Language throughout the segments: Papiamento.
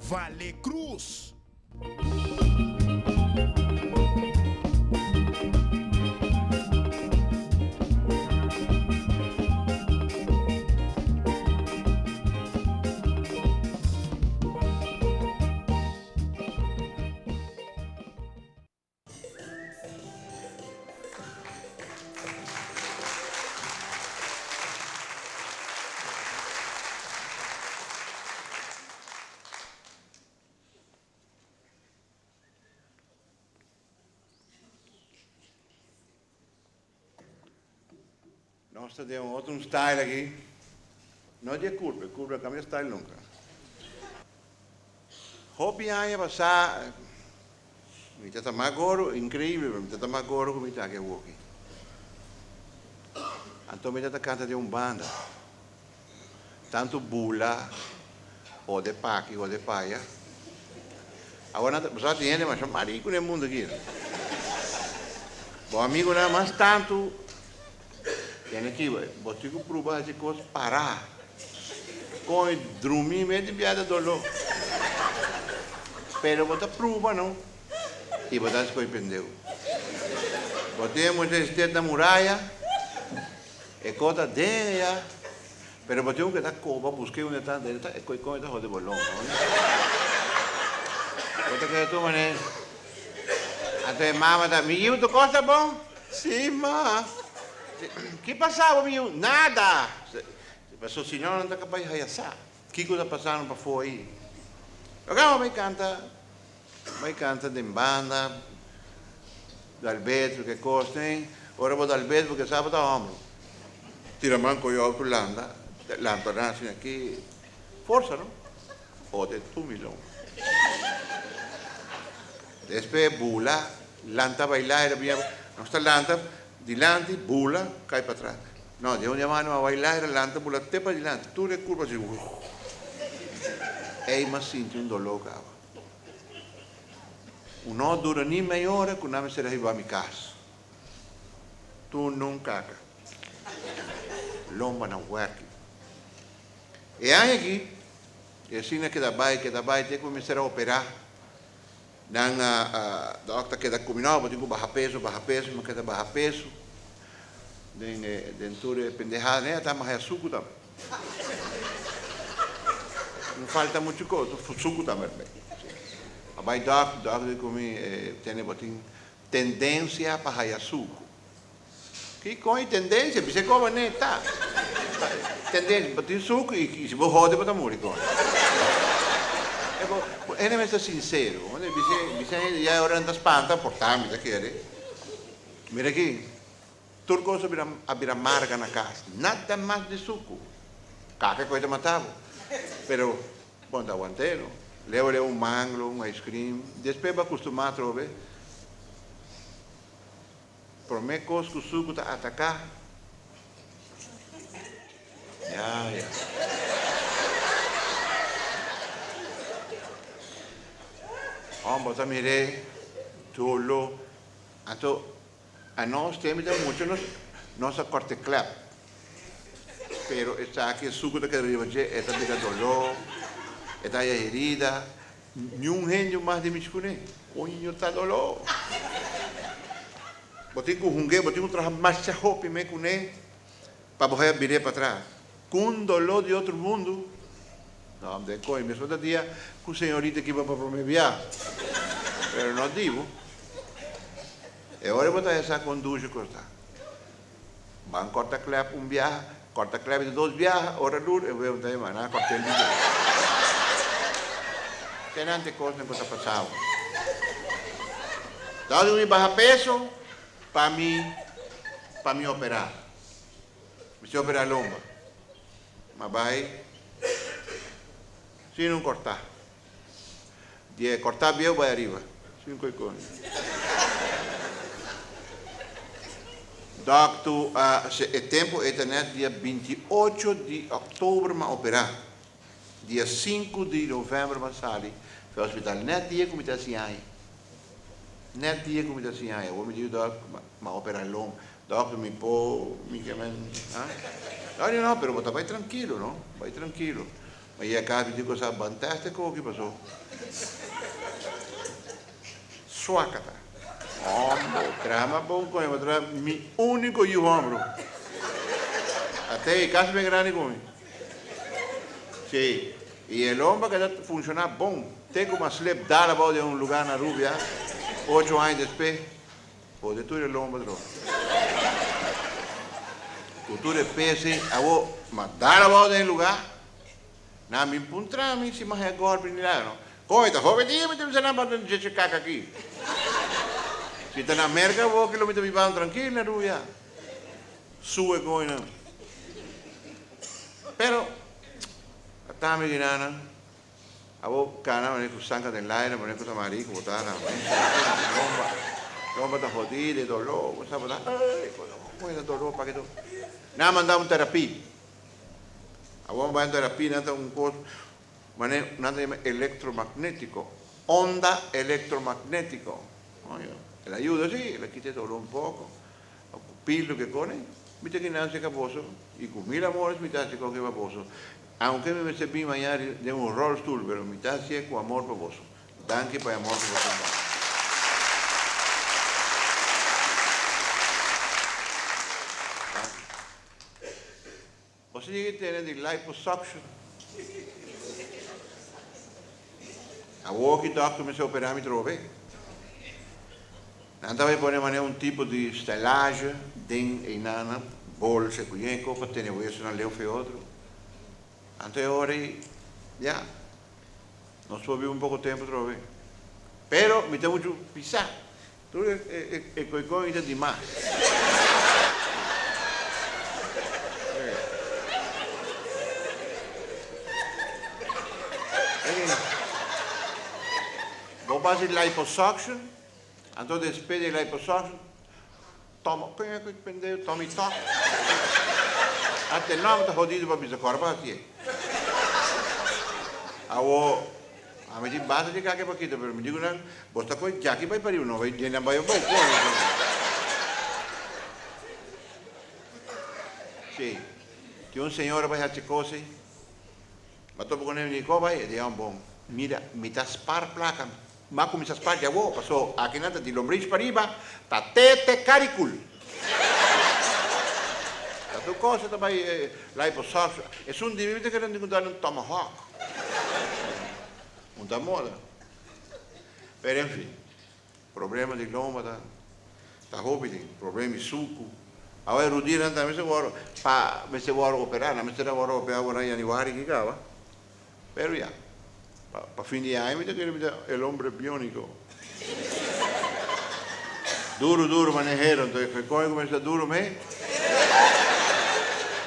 Vale Cruz. Nos ta den un otro style aki. No di e curpa, e curpa a cambia style nunca. Hopi aña pasá mi ta ta mas goro, increíble, pero mi ta ta mas goro ku mi ta aki awoki. Anto mi ta ta canta den un banda. Tantu bula, hode p'aki, hode p'aya. Awor nan ta, bo sa tin hende masha mariku den mundu aki. Bo amigunan mas tantu den aki, bo tin ku pruba haci kos pará. Kon e drumi mes di bia ta doló. Pero bo ta pruba no, i bo ta haci kos pendeu. Bo tin e mucha estet na muraya. E ko ta den ya, pero bo tin un ke ta koba buske unda e ta, e ta e koi kon e ta hode bo lomba. Bo ta keda tur manera. Anto e mama ta, mi yiu tu kos ta bon? Si ma. Ki pasa bo mi yiu? Nada. Paso si no nan ta kapaz haya sa kiko ta pasando pafó ayi. Oke bai kanta, bai kanta den banda. Dal bet ke kos tin. Ora bo dal bet bo ke sa bo ta homber. Tira man koyo auto landa, lanta nan asina aki. Forsa no. Ode tu mi lon. Despues bula, lanta baila era bia nos ta lanta dilanti, bula, kai patras. No, den un dia mano a baila era lanta bula te pa dilanti. Tur e kurpa asi wuh. Ey m'a sinti un doló kaba. Un no dura ni mei ora ku nan mester a hiba mi kas. Tur nun kaka. Lomba na wèrki. E aña aki, e asina keda bai, keda bai te ku mi mester a operá. Nan a, dòkter keda ku mi, no, bo tin ku baha peso, baha peso, mi keda baha peso. Den e, den tur e pendehada, ne a ta maha e suku tambe. No falta muchu kos, suku tambe. A bai dòkter, dòkter di ku mi, e tene bo tin tendensia pa haya suku. Kiko e tendensia? Bisa koba ne ta. Tendensia, bo tin suku i si bo hode bo ta muri kon. E bo, hende mester sinsero. Bisa, bisa hende ya e ora nan ta spanta, por ta mi ta kere. Mira aki, tur kos a bira a bira marga na kas. Nada mas di suku. Kaka koe ta mata bo. Pero bo no ta aguant'é no. Leu leu un manglo, un ice cream. Despues bo a kustumá atrobe. Promé kos ku suku ta ataká. Ya, ya. Hòmber bo ta mir'é dolo. Anto anos tembe ta mucha nos nos a corte klep pero esaki e suku ta keda riba dje e ta bira doló e ta haya herida niun hende mas di mishi kuné koño ta doló bo tin ku hung'é bo tin ku traha masha hopi me kuné pa bo haya bir'é patras kun doló di otro mundu no den koño mesmo ta dia ku señorita kiba pa prome bia pero no di bo e ora bo ta haya sa kon dushi ku ta ban korta klep un biaha korta klep di dos biaha ora lur e webo ta yama nan a kortel di dos te nan te kosnan ku ta pasa bo dor di mi baha peso pa mi pa mi opera mi si opera lomba ma bai sin un kortá. Di e kortá bieu bai ariba. Sin koi koi. Dòkter a se e tempu ei ta nèt dia 28 di òktober m'a operá. Dia sinku di novèmber m'a sali for hospital. Nèt dia ku mi ta hasi aña. Nèt dia ku mi ta hasi aña. Awor mi di dòkter m'a operá lomba. Dòkter mi por mi ke men ha? Dòkter di no pero bo ta bai trankilo no. Bai trankilo. Ma yega kas mi di ku sa ban tèst e koki paso suakata. Hombo, traha mas bon koño, bo traha mi úniko yu hòmber. Atei kasi ben grandi ku mi. Sí, i e lomba keda funshoná bon te ku m'a slep dal abou den un lugá na Rubia ocho aña despe. Pode tur e lomba tro. Ku tur e pese awo m'a dal abou den e lugá. Nan bin puntra mi si m'a haña gòlpi ni nada no. Koe ta hopi dia mi ta bisa nan pa nan djeche kaka aki. Si ta na Merka awo ki lo mi ta bibando trankil na Rubia. Sue koe nan. Pero a ta mi di nan, abo kana manera ku sanka den laira, manera ku ta mariku bo ta na lomba, lomba ta hodi de doló, bo sa bo ta ey koe ta doló paki to. Nan a manda un terapia. Abo a bai un terapia nan ta un kos manera nan ta yama elektromagnetiko, onda elektromagnetiko. El a yuda si, el a kita e doló un poko. Pa ku pil loke kore, mi ta kina aserka boso, i ku mil amores mi ta hasi koke pa boso. Aunke mi mester bin maña den un rolstoel, pero mi ta hasié ku amor pa boso. Danki pa e amor ku boso a duna. Danki. Boso yega tene di liposuction. Awor ki dokter mester opera mi trobe. Nan ta bai pone manera un tipo di stellage den einana, bolsa ku yen ko pa tene wesonan leu fe otro. Anto e ora ei, ya, nos por biba un poko tempu trobe. Pero mi ta muchu pisá. Tur e koikoi ta di mas. Bo basa di liposuction, anto despues di liposuction, toma, ken e ku pendeu, tummy tuck. Ate nòmber ta hodido pa bisa kòrda pa hasié. Awor. Ami tin basta di kake pa kita, pero mi di ku nan, Bos ta kohe djaki bai pariba, no bai dje nan bai abou, kohe nan kohe. Sí, tin un señora bai haci kos ei, mi a topa ku nan, mi di, Ko bai? E di, Yon bon, mira, mi ta spar plaka, mi a kuminsá spar djawo, paso aki nan ta di Lombrich pariba, ta te te Caricul. Ta tur kos ta bai liposuction, esun di mi mi ta kere ku dal un tomahawk. Un ta moda. Pero en fin, problema di lomba ta ta hopi tin, problema di suku. Awe rudianan tambe mester wòrdu pa mester wòrdu operá, nan mester a wòrdu operá awor na yanüari ki kaba. Pero ya, pa pa fin di aña mi ta kere mi ta el hombre biónico. Duru duru manehero, entonces e koe kuminsá duru me.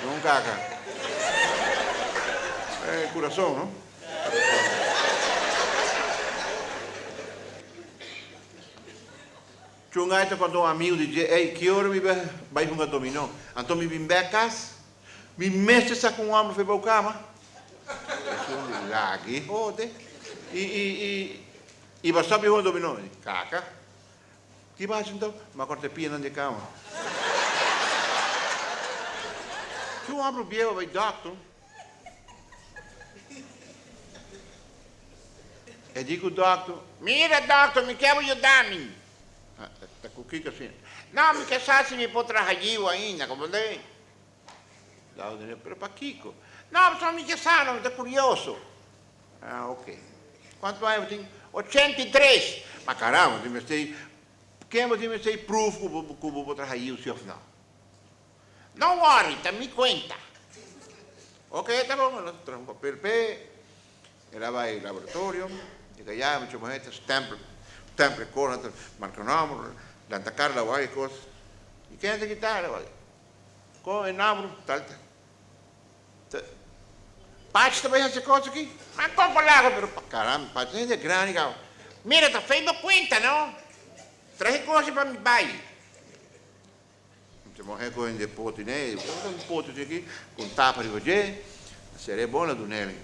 Un kaka. E kurason, no? Chungai ta konta un amigu di dje, Ey, ki ora mi bai hunga dominó? Anto mi bin bek kas, mi mester sa ku un hòmber for bou kama. Esun di lag'i hode. I, i, i, i bo a stòp di hunga dominó? Mi di, Kaka. Ki bo haci anto? Mi a corta e pianan di e cama. Ki un homber bieu a bay doctor. E di cu doctor. Mira doctor, mi kier bo yuda mi. Ta cu kico asina? No, mi kier sa si mi por traha yiu ainda, comprende? Doctor di, pero pakico? No, pasobra mi kier sa, no, mi ta curioso. Ah, ok. Cuanto aña bo tin? 83. Ma caramba, bo tin mester, ken bo tin mester proof cu bo, cu bo por traha yiu si of no? No worry, ta mi cuenta. Ok, ta bon, el a traha un papel p'e, el a bay laboratorio, yega ya, mucha muher ta stempel, stempel e cos, ta marca nomber, lanta cara la wak e cos. Y ken ta kita? Con e nomber, tal, tal. Pachi ta bai hasi kos aki? Ma kon por laga pero caramba Pachi ta hende grandi kaba. Mira ta fei bo cuenta no. Trahe koshi pa mi bai. Mi muher kohe un poti ne, un poti aki ku un tapa riba dje, a sere bon la duneli.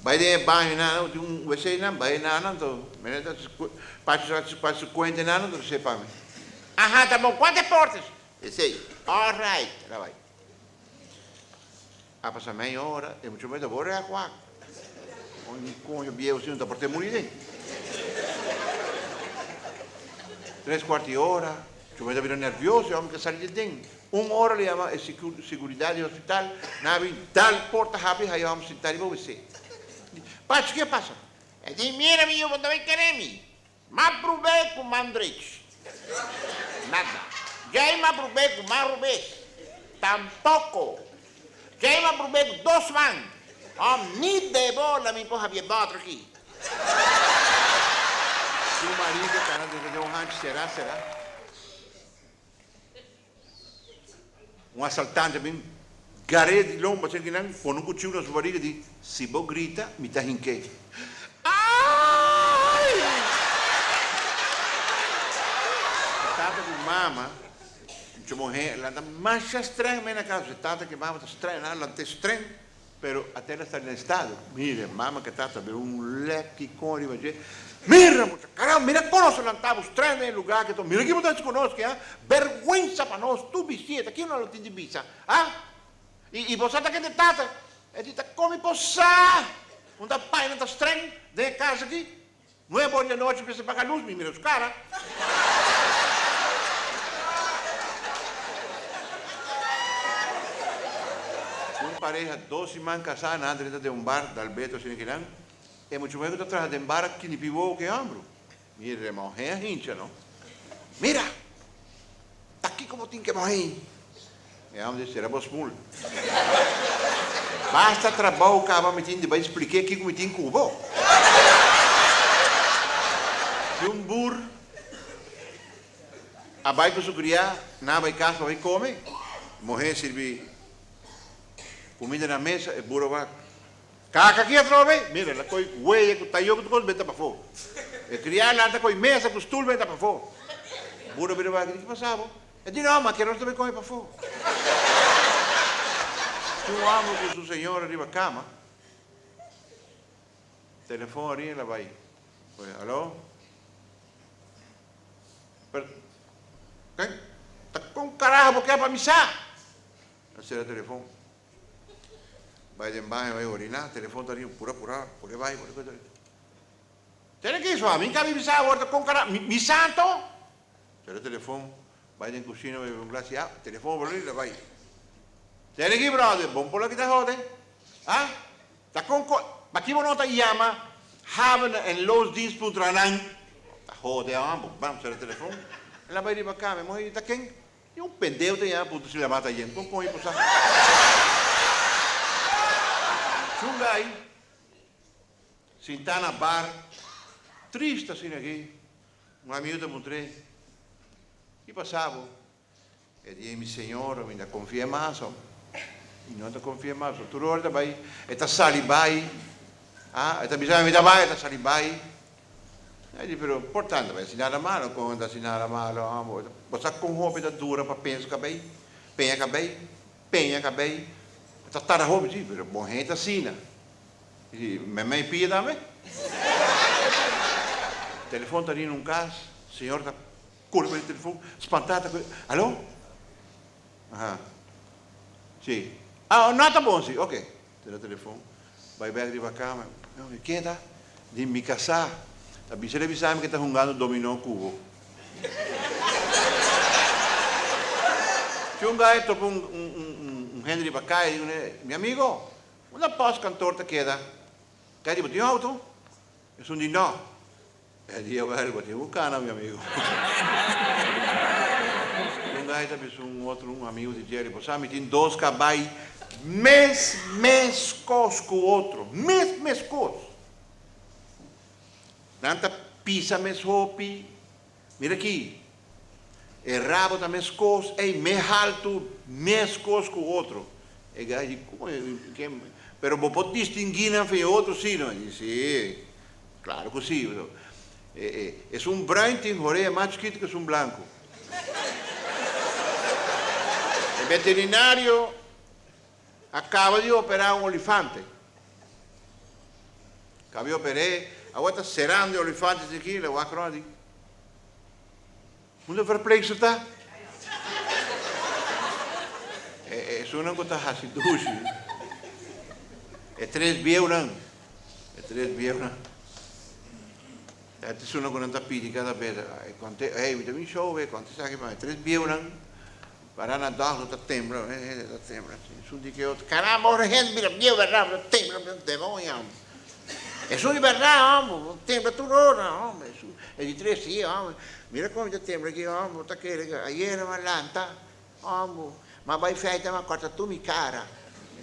Bai den e baño nan, tin un wc nan, bai nan anto mira ta Pachi ta hasi cuenta nan anto ta sepa mi. Aha ta bon, cuanto e portes? Esey. All right. El a bai. A pasa mei ora, e mucha muhé ta bore akua. Un koño bieu asina ta por te muri den. Tres kuart di ora, mucha muhé ta bira nervioso, e hòmber ke sali di den. Un ora lo yama e seguridat di hospital, nan a bin dal porta habri, haya e hòmber sintá riba wc. Pachi, ke a pasa? E di, Mira mi yu, bo ta bai kere mi. M'a probé ku man drech. Nada. Djei m'a probé ku man robes. Tampoko. Djei m'a probé ku dos man. Hòm, ni de bola mi por habia bòter aki. Su marido kana den un hanchi será será. Un asaltante a bin gar'é di lomba asina kinan, pone un kuchiu na su bariga di, Si bo grita, mi ta hink'é. Ai! E tata ku mama, mucha muhé, lanta masha streng mei na kas. E tata ku e mama ta streng, nan a lant'é streng, Pero Atena sta den estado. Mira, mama ke tata bira un leki kon riba dje. Mira, mucha, caramba, mira kon nos a lanta bo streng den e lugar ke to. Mira ki bo ta haci ku nos ke, ha? Berguensa pa nos, tur bisieta, ki no lo tin di bisa, ha? I, i bo sa ta kende tata? E di ta komi por sa! Un ta pai nan ta streng den e kas aki. Nuebe ora di anochi mester paga lus, mi mira su kara. Un pareha dos siman kasá nan a drenta den un bar Dalberto asina kinan. E mucha muhé ku ta traha den bar a kinipi wowo ku e hòmbru. Mira e muhé a hincha no. Mira! Ta kiko bo tin ku e muhé? E hòmber di sera bo smul. Basta trabou kaba mi tin di bai splik'é kiko mi tin ku bo. Si un bur a bai ku su kriá, nan a bai kas pa bai kome, muhé sirbi kumida na mesa, e bur a wak, Kaka aki atrobe? Mira, el a koi weya ku tayo ku tur kos benta pafó. E kriá lanta koi mesa ku stul benta pafó. Bur a bira wak, di ki pasa bo? E di, No, ma kere nos ta bai come pafó. Tin un homber cu su señora riba cama, telefon a ring, el a bai. Oye, alo? Pero, ken? Ta con carajo bo kier pa mi sa? El a cera telefon. Bai den baño, bai orina, telefon ta ring, pura pura, pura bai, pura bai. Tene ki so, mi ka bisa awor ta con carajo, mi santo? Cera telefon, bai den cushina bebe un glas di awa, telefon por la bai. Tene aki brother, bon por loke ta hode? Ha? Ta con co, paki bo no ta yama haven en loosdienst puntra nan? Ta hode amo, bam cera telefon, el a bai riba cama, e muher di ta ken? Y un pendeho ta yama puntra si la mata yen, con coño por sa? Chunga ay. Sintá na bar, trist asina aki, un amigu ta puntr'é, Ki pasá bo? E di, Mi señora, mi ta konfi'é mas ho. Mi no ta konfi'é mas ho. Tur ora e ta bai, e ta sali bai. Ah, e ta bisa mi, mi ta bai, e ta sali bai. E di, Pero por tanto, bai hasi nada malo. Kon e ta hasi nada malo? Bo sa kon hopi ta dura pa pensa su kabei, peña kabei, peña kabei. E ta tarda hopi, si, pero bon hende ta asina. I meme i pia tambe. Telefon ta rin un kas, señor ta kore pa e telefon, spantá ta kore, alo? Aha, si. Ah, no ta bon si, oke. Tira telefon, bai bek riba kama, ken ta? Di mi kasá. Ta bisa el a bisa mi ke ta hungando dominó ku bo. Si un gai topa un hende riba kaya, di kuné, mi amigo, Unda postkantoor ta keda? Kay di bo tin auto? Esun di no. E di awel bo tin ku kana mi amigo. Un guy ta bisa un otro un amigo di Jerry bo sa mi tin dos kabay mes meskos ku otro mes meskos. Nan ta pisa mes hopi. Mira aki e rabo ta meskos ey me haltu meskos ku otro. E gai di como pero bo por distingui nan fen e otro si no? E di si, claro ku si. Esun bruin tin horea mas chikito ku esun blanco. E veterinario a caba di opera un olifante. Caba di oper'é, awor ta cerando e olifante esaki, el a wak rond di, Unda verpleegster ta? Esunnan cu ta haci dushi. E tres bieunan, e tres bieunan. E ta esuna ku nan ta pidi kada bes, e konte, ey, mi ta bin show be, konte esaki pa mi. E tres bieunan pará na dòk, no ta tembla, e hende ta tembla. Esun di ke otro, karamba, ora hende bira bieu bèrdat, bo ta tembla, bo ta demoño, hombre. Esun di bèrdat, hombre, bo tembla tur ora, hombre. Esun, e di tres, si, hombre, mira kon mi ta tembla aki, hombre, bo ta kere ku ayera mi a lanta, hombre, mi a bai feita, mi a kòrta tur mi kara.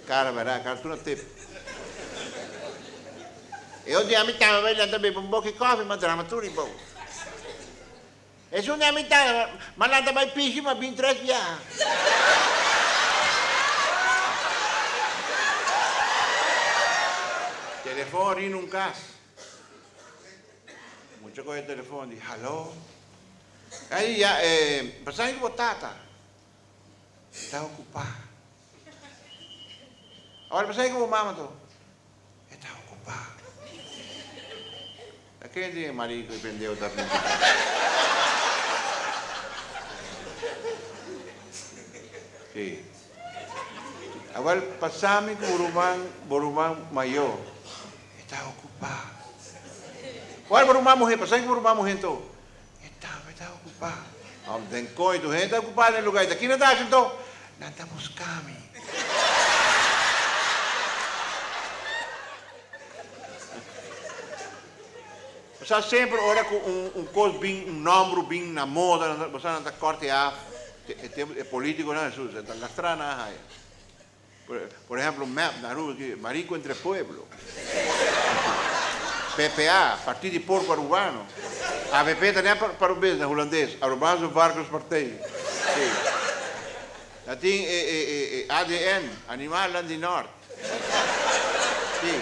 Kara bèrdat, kara tur na tep. E otro dia mi tamba bai lanta bebe un boki kòfi, mi a drama tur riba. Esun dia mi tamba, mi a lanta bai pishi, mi a bin tres biaha. Telefòn rin un kas. Mucha kohe telefòn di, Haló. Ai ya, pasá ku bo tata ta okupá. Awor pasá ku bo mama to. E ta okupá. Ta ken tin e marido i pendeu ta pinta? Sí. Awor pasá mi ku bo ruman, bo ruman mayó. E ta okupá. Awor bo ruman muhé, pasá mi ku bo ruman muhé anto. E tambe ta okupá. Om den koe tur hende ta okupá den lugá ei. Ta kina ta haci anto? Nan ta busca mi. Bo sa semper ora cu un un cos bin, un nombru bin na moda, nan ta, bo sa nan ta corte af. E tempo e politiconan Hesus, nan ta lastra nan a haya. Por ehemplo mep na Aruba ki Marico entre pueblo, PPA, Partij di Porco Arubano, avp ta net pa Arubes na Hulandes, Arubaanse Varkenspartij, si. Na tin e ADN, Animalnan di Nort, si.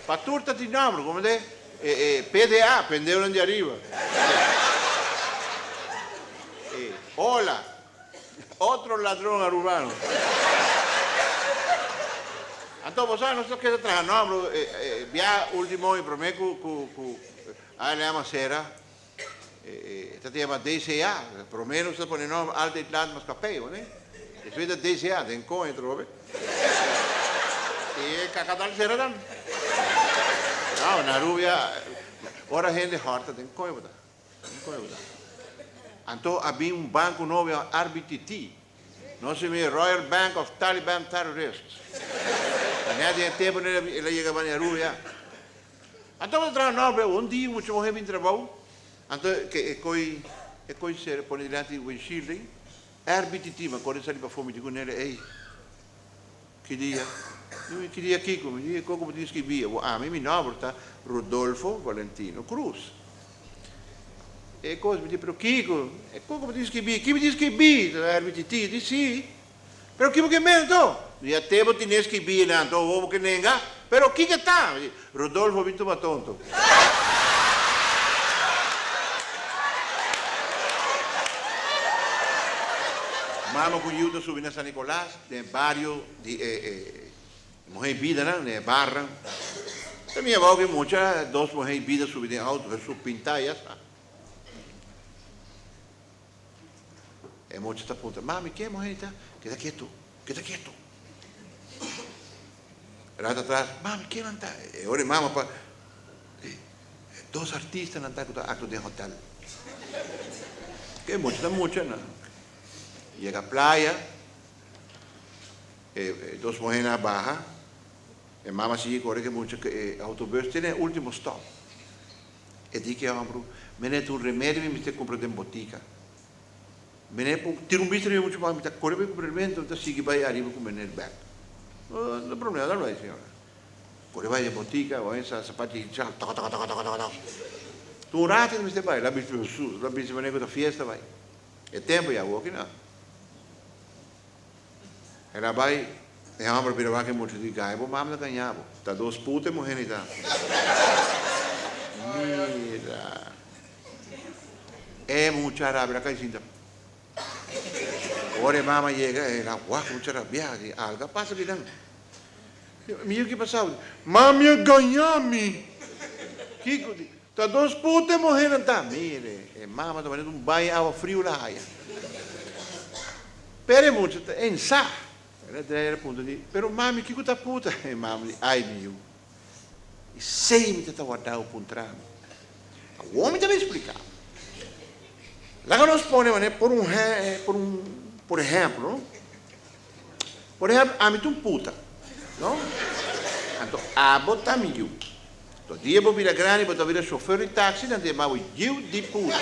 Pa tur ta tin nomber, comprende? E PDA, Pendeunan di Ariba, si. Hola. Otro ladron arubano. Anto bo sa nos ta keda traha nomber bia ultimo y prome cu cu cu ALM a cera ta ta yama DCA prome nos ta pone nomber Altijd Land Maatschappij bo ne despues ta DCA den coño atrobe y e cacadal cera tambe no na Aruba ora hende horta den coño bo ta. Anto a bin un banco nobo yama RBTT, no si mi Royal Bank of Taliban Terrorists. Ta net den e tempo el a yega bani Aruba ya. Anto bo ta traha nobo, un dia mucha muher bin trabou, anto ke e koi e koi ser pone dilanti windshield ei, RBTT, mi a kore sali pafó mi di ku nel ey, ki dia? Mi di ki dia kiko? Mi di koko bo tin skibí? Bo ami mi nomber ta Rodolfo Valentino Cruz. E kos mi di pero kiko? E koko bo tin skibí? Ki mi tin skibí? Ta RBTT. Di si. Pero ki bo ke meen anto? Mi di ate bo tine skibí einan anto awor bo ke nenga? Pero kiko ta? Mi di Rodolfo bin tuma tonto. Mama ku yu ta subi na San Nicolas den e bario di e muhé bidanan, den e barnan. Ta mi abao ki mucha dos muhé bida subi den auto, Hesus pinta ya sa. E mucha ta puntra, Mami, ken e muhé ta? Keda ketu, keda ketu. Rato atras, Mami, ken nan ta? E ora e mama pa, E dos artistanan ta ku ta aktua den hotel. Ke mucha ta mucha nan. Yega playa, e dos muhénan a baha, e mama sigui kore ku e mucha ku e autobus te na e ultimo stop. E di ku e hòmber, Meneer, ta un remedio mi mester kumpra den botika. Meneer por tira un bista riba muchu mas, mi ta kore bai kumpra remedio, mi ta sigui bai ariba ku meneer bèk. No ta problema, dal bai señora. Kore bai den botika, bai sa sapat di hincha, toko toko toko toko toko. Ta un rato mi mester bai, la bisti Hesus, la bisti manera ku ta fiesta bai. E tempu ya awoki no. El a bai, e hòmber a bira wak e mucha di gai, bo mama ta gaña bo. Ta dos puta e muhé ni ta. Mira. E mucha rabia a kai sinta. Ora e mama yega, el a wak e mucha rabia, di algu a pasa kinan. Mi yu ki pasa bo? Mami a gaña mi. Kiko? Ta dos puta e muhénan ta. Mire, e mama ta manera un baño awa friu la haya. Pero e mucha ta en sa. El a drei el a puntra di, Pero mami, kiko ta puta? E mama di, Ai mi yu, i sei mi ta ta warda bo puntra mi. Awor mi ta bin splika bo. Laga nos pone manera por un por un por ehemplo, no? Por ehemplo, ami ta un puta, no? Anto abo ta mi yu. Anto dia bo bira grandi bo ta bira shofer di taxi, nan ta yama bo yiu di puta.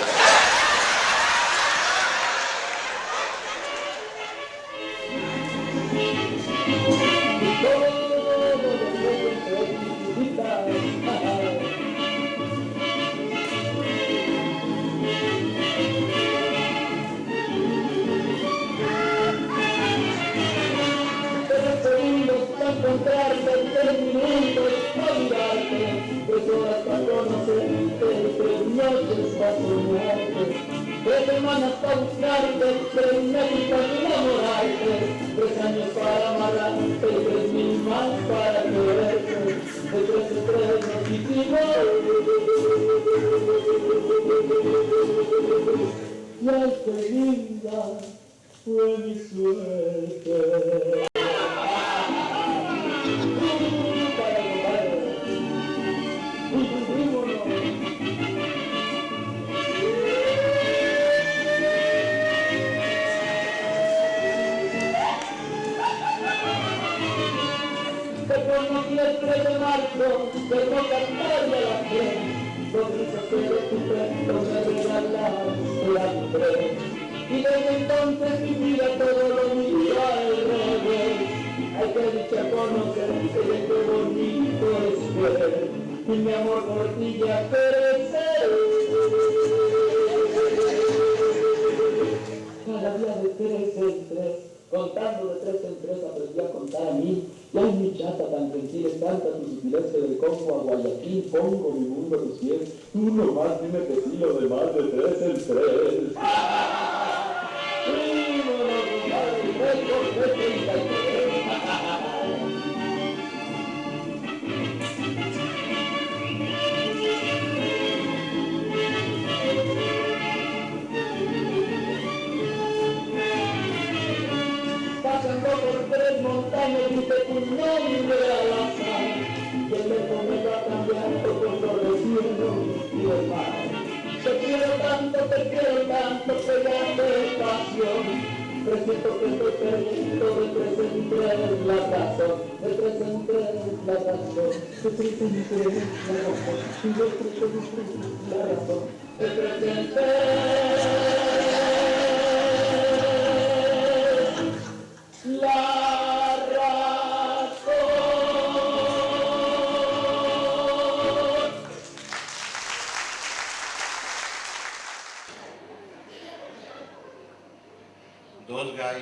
Dos gai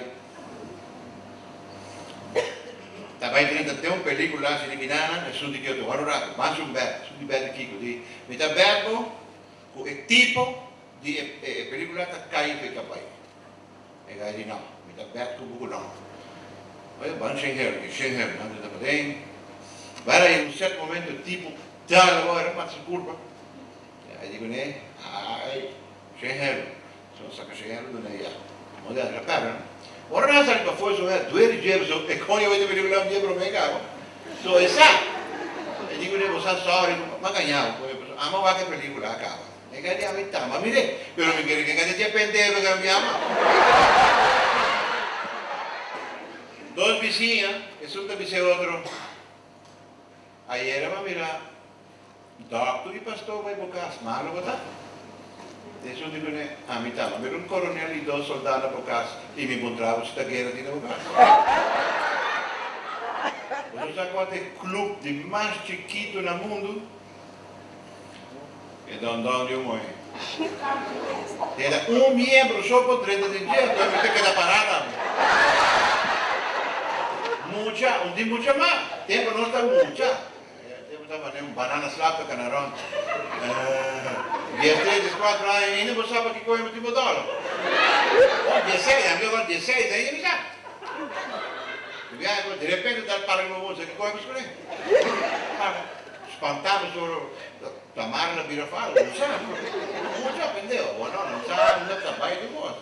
ta bai drenta den un pelicula asina ki nan esun di ki otro wak un rato ban su un bèt esun di bèt di kiko di mi ta bèt bo ku e tipo di e pelicula ta kai for e kabai e gai di no mi ta bèt ku bo ku no oye ban shen hero di shen hero nan drenta paden bai na un sierto momento e tipo dal awor a mata su kurpa e di kuné ai shen hero. So a saka shehero duna e ya. Mo di atra pèra no. Ora nan a sali pafó so hè duer di dje so e koño wete pelíkula un dje promé kaba. So e sa. E di kuné bo sa sòri m'a gaña bo koño pasobra amo a wak e pelíkula a kaba. E ka di ami tamba mir'é pero mi kere ke ka di dje pendeho ke ka mi ama. Dos bisiña esun ta bisa e otro ayera m'a mira. Dòkter i pastor bai bo kas, malo bo ta? Esun di kuné, Ami ta. Mira un koronel i dos soldá na bo kas i mi puntra bo si ta guera tin na bo kas. Boso sa kua ta e klup di mas chikitu na mundu? E dòndòn di un muhé. Tene un miembro so por drenta den dje, anto e mester keda pará tambe. Mucha, un di mucha mas. Tempu nos ta mucha. Tempu ta mane un banana slap ta kana rond. Diestres, dieskuatro aña ainda bo sa pakiko e motibo dòler. Oh, dieseis, ami awor dieseis ainda mi sa. Di biaha bo direpente ta para riba bo, sa kiko e kuné? Spantá bo solo ta mara na bira fala, bo no sa. Mucha pendeho, bo no, no sa unda ta bai ku kos.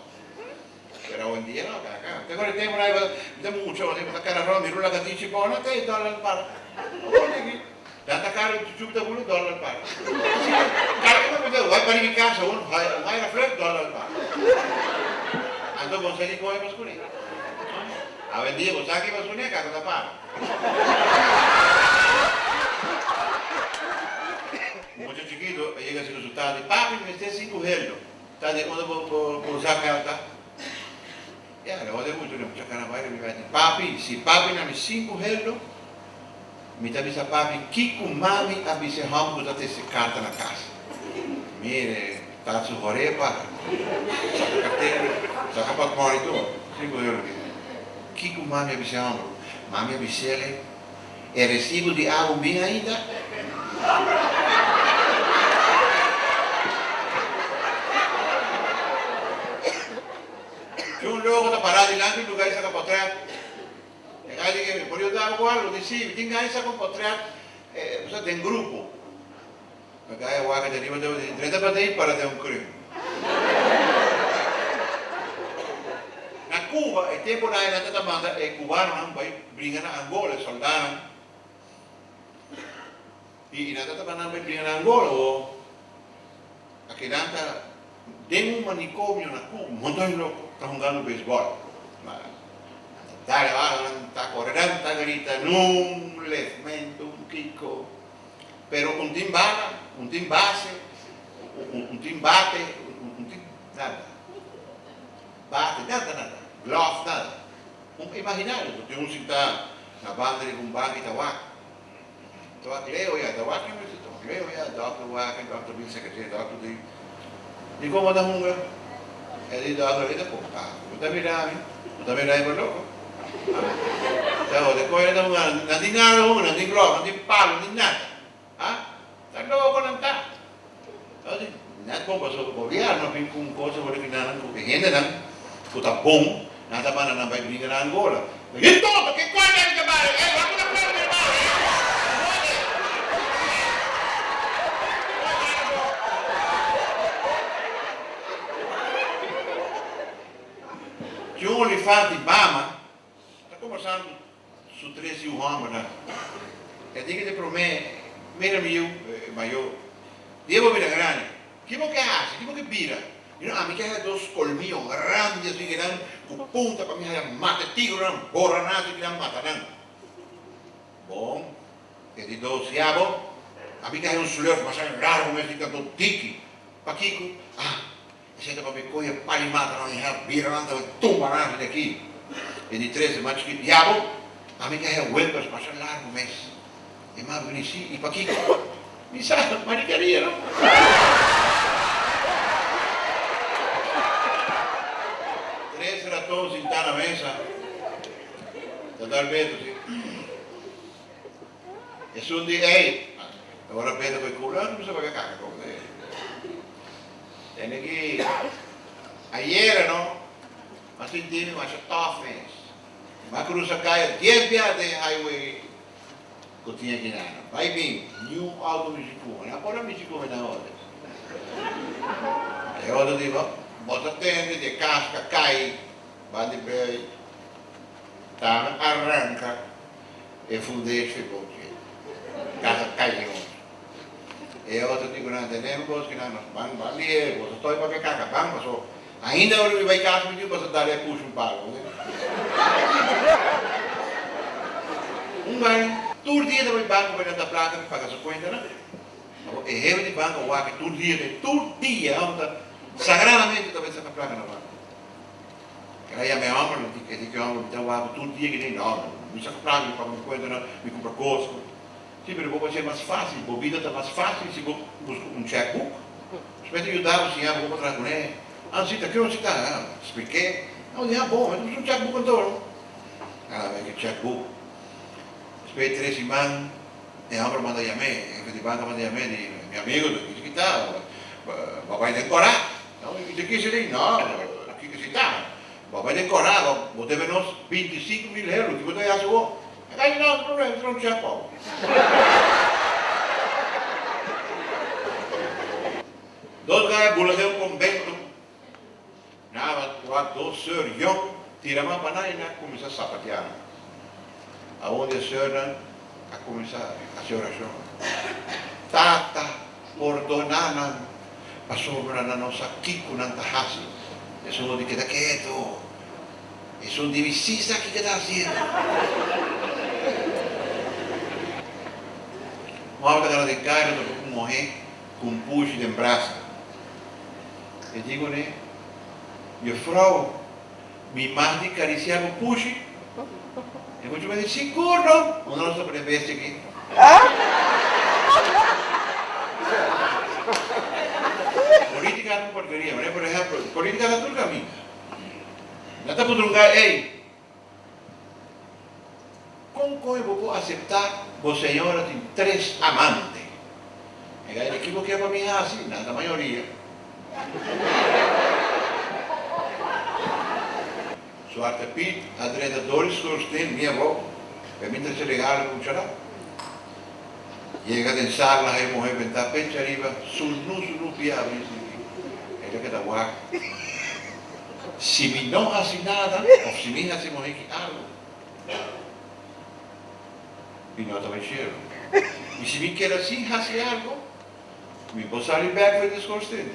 Pero awendia no, kaka. Te acuerda e tempo nan mi ta mucha, mi ta kara rond, mi rula katichi bon, no te dòler para. Awor di aki, nan ta kara chuchupi ta bula, dòler para. Kara ku mi ta wak bani mi kasa un haira fleur, dòler para. Anto bo sa ki koe mas kuné. Awendia bo sa ki mas kuné, kaka ta para. Mucha chikito a yega si ku su tata di, Papi, mi mester sinku heldo. Ta di unda bo bo sa geld ta? Ya, le hode mucho, le mucha cara bai, le di, Papi, si papi na mi sinku heldo, mi ta bisa papi kico mami a bisa e homber cu ta tece carta na cas. Mire, ta su hore para. Saca cartera, saca portmoni tur, sinku heldo ki. Kico mami a bisa e homber? Mami a bisele, E recibo di awa bin ainda? Si un loco ta pará dilanti un lugar i saca potret, e gai di ke, por yuda bo ku algo? Di si, mi tin gana di saca un potret, bo sa, den grupo. E gai a wak di ariba ta di, drenta pa den i para den un kruim. Na Cuba, e temponan ei nan ta ta manda e cubanonan bai bringa na Angola, e soldanan. I nan ta ta manda nan bai bringa na Angola o akinan ta den un manicomio na Cuba, un monton di loko ta hungando beisbòl. Ma nan ta dal e bala, nan ta kore, nan ta grita, nun lefmento, un kiko. Pero un tin bala, un tin base, un tin bate, un tin nada. Bate, nada, nada. Glove, nada. Un imaginario. Bo tin un sintá na banda riba un banki ta wak. Ta wak leo ya, ta wak ta wak leo ya, dòkter wak, e dòkter bin sekreté, dòkter di, di kon bo ta hunga? E di dòkter, e ta kon, ah, bo ta mira mi, bo ta mira mi pa loko. Ta hode koe nan ta hunga, nan tin nada hunga, nan tin glòf, nan tin palo, nan tin nada. Ha? Ta loko nan ta. Entonces, net bon pasobra gobièrnu a bin ku un kos awor ki nan ku e hendenan ku ta bon, nan ta manda nan bai bringa na Angola. Yi tonto, ke kos nan ta bari? Ey, wak ku ta plaka mi hermano, ey. Hode. Ki un olifant di mama ta kombersando ku su tres yu hòmbernan. E di ku di promé, Mira mi yu mayó, dia bo bira grandi, ki bo ke hasi? Ki bo ke bira? Mi no, ami ke haya dos kolmio grandi así kinan ku punta pa mi haya mata e tigrenan, bora nan así kinan mata nan. Bon, e di dos, Ya bo, ami ke haya un slurf masha largu mes di tantu diki. Pakiko? Ah, Esei ta papia koe pali mata nan i hèp bira nan ta tumba nan di aki. E di tres e mas chikito, Yabo, ami ta hèp wempers masha largu mes. E mas bini si, i pakiko? Mi sa, marikeria no. Tres raton sintá na mesa ta dal beto si. Esun di, Ey, ora Beto koe kura, mi sa papia kaka kon. Tende ki ayera no a sinti mi masha tof mes. Mi a crusa caya dies bia den highway cu tin aki nana. Bay bin, niun auto mishi cu mi. Na por a mishi cu mi nan otro. E otro di, bo ta tende di e casca cay banda di bay. Tambe a ranca e fundeshi bo dje. Casa cay den otro. E otro di ku nan tene un kos ki nan ban ban di e boso stoi papia kaka ban paso ainda ora mi bai kas mi yu paso dale a push un palo un gai tur dia ta bai banko bai lanta plaka pa paga su kuentanan abo e hefe di banko a wak tur dia tur dia e homber ta sagradamente ta bai saka plaka na banko el a yama e homber e di ku e homber mi ta wak tur dia ki no mi saka plaka mi paga mi kuentanan mi kumpra kos. Sí, pero bo por hacié mas fácil. Bo bida ta mas fácil si bo busca un checkbook. Despues ta yuda bo siña bo como traha cuné. Ah, sí, ta kion si ta? Ah, spliqué. Ah, bo di, ah, bon, mi ta busca un checkbook anto. Ah, mi ke checkbook. Despues di tres siman, e homber manda yam'é, e hefe di banca manda yam'é, di, mi amigo, ta kichi ki ta? Bo a bai den corá. No, mi ta kichi di, no, kiko si ta? Bo a bai den corá, bo debe nos 25,000 euro, kiko ta haci bo? E ta di no, no problema, mi ta un check pa bo. Dos gaya bula den un convento. Nada, wak wak dos seur yong tira man pa nan i nan a kuminsá sapateá nan. Awor e seurnan a kuminsá hasi orashon, Tata, pordoná nan, pasobra nan no sa kiko nan ta hasi. Esun di keda ketu. Esun di mi sí sa kiko e ta hasiendo. Un hòmber ta gana den kaya ta topa ku un muhé ku un pushi den brasa. E di kuné, Jufrou, mi mag di karisiá bo pushi? E mucha muhé di, Sigur no! Unda nos ta pone bestia aki? Polítika ta un porkeria. Manera por ehèmpel, polítika ta tur kaminda. Nan ta pudrungá ei. Kon koe bo por aseptá bo señora tin tres amante? E gai di, Ki bo ke pa mi hasi? Nan ta mayoria. Zwarte Piet a drenta dor di schoorsteen mi abou, pa mi trese regalo pa muchanan. Yega den sala hay muhe bentá pecha ariba, sunu sunu pia abri sinti. E ta keda wak. Si mi no hasi nada of si mi hasi muhe ki algu, mi no ta bai shelu. I si mi keda sin hasi algu, mi por sali bek for di schoorsteen.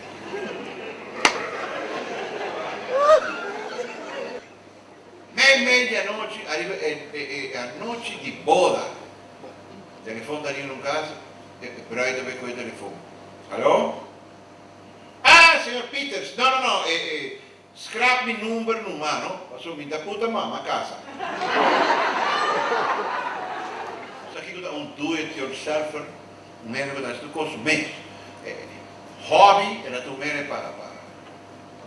Mei mei di anochi ariba e anochi di boda. Telefon ta ring un cas, e bruid a bay coge telefon. Alo? Ah, señor Peters, no, no, no, e, e, scrap mi number numa, no, pasobra mi ta puta mama casa. Sa kico ta un do-it-yourselfer? Un hende cu ta haci tur cos su mes. E, hobby, el a ta un hende pa, pa,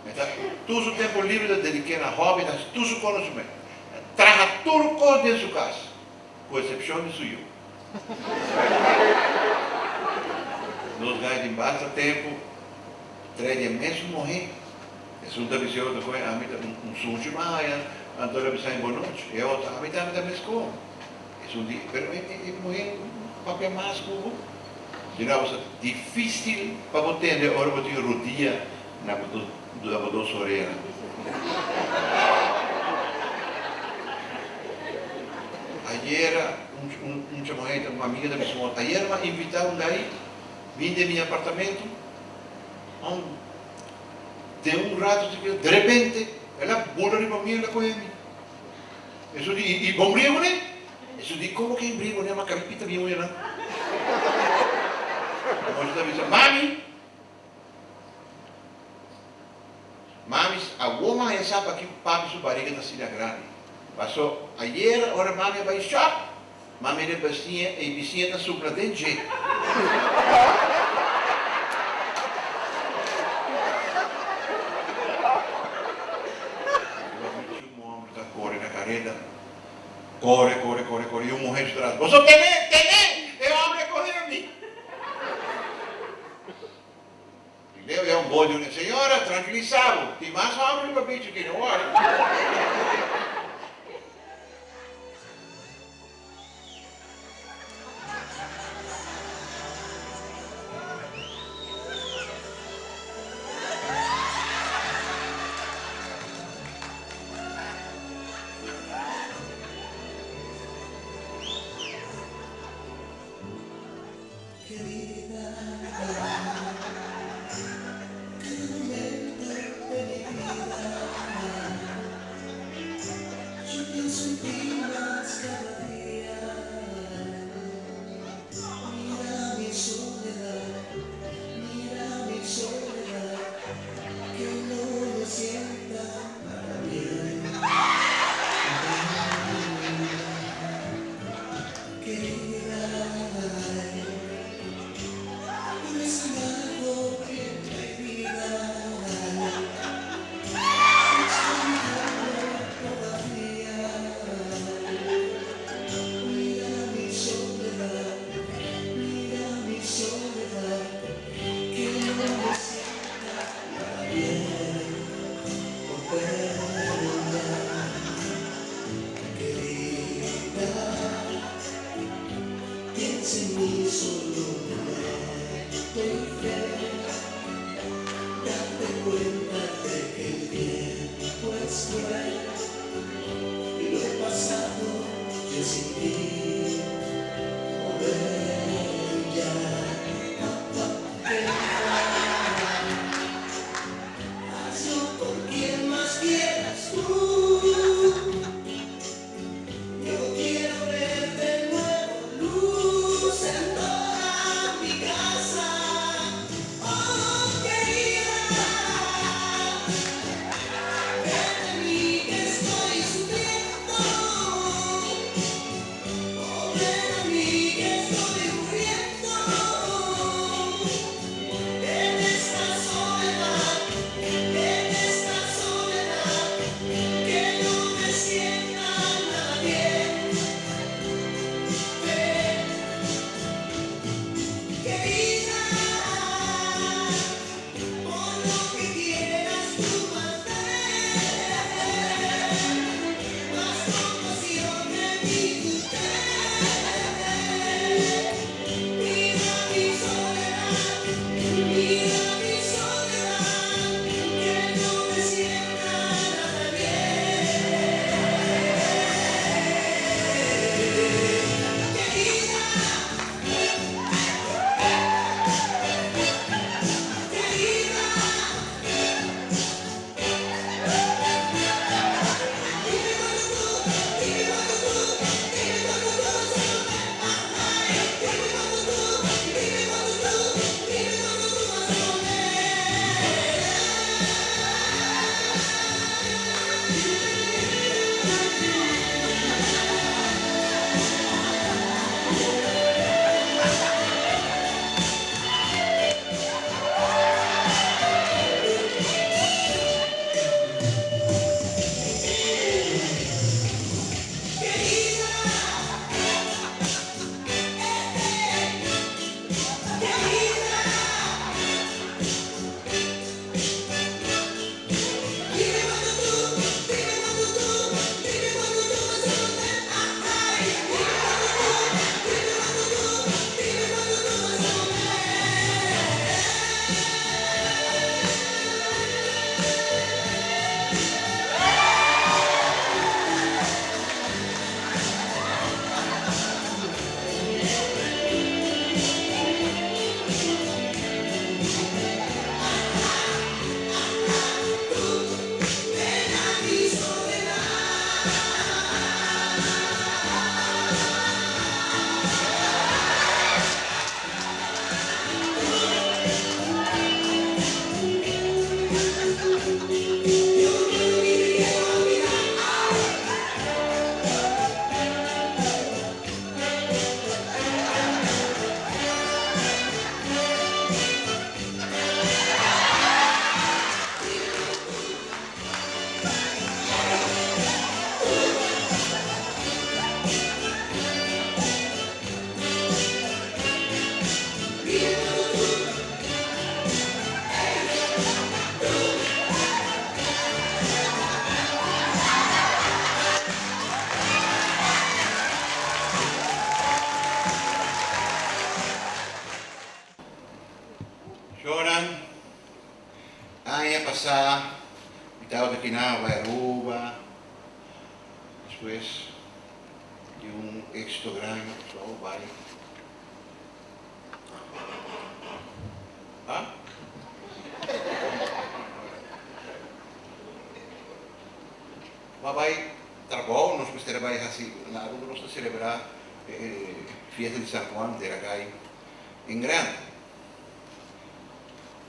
e ta tur su tempo libre ta dedique na hobby, ta haci tur su cos na su mes. E traha tur cos den su cas. Ku eksepshon di su yu. Nos gai tin basta tempu trae di e mesun muhé. Esun ta bisa e otro koe, Ami ta un sunchi m'a haña, anto el a bisa mi bonochi. E otro, Ami tambe ta meskon. Esun di, Pero e muhé papia mas ku bo. Di nobo sa difísil pa bo tende ora bo tin rudia na bo dos oreanan. Ayera un un chamoheta, un amiga ta bisa un otro, ayera m'a invita un gai bin den mi apartamento, un den un rato si de repente el a bula riba mi, el a coge mi. Esun di, y bo briga cune? Esun di, como ke briga cune? M'a cabi pita mi uñanan. E mochi ta bisa, mami! Mami, awor mi a haña sa pakiko papi su bariga ta asina grandi. Paso, ayera ora mami a bai shop, mami mira e bisiña, e bisiña ta supla den dje. Un homber ta kore na kareda, kore, kore, kore, kore, i un muher su tras, Boso tene, tene! E homber a kohe mi! I leu ya un bos di un señora, tranquilisa bo, tin mas homber riba beach aki, no worry. Shownan, aña pasá mi tabata aki na Aruba, despues di un éxito grandi, so bai. Ha? Ma bai trabou, nos mester a bai hasi, na Aruba nos ta selebrá e fiesta di San Juan de Ragay en grandi.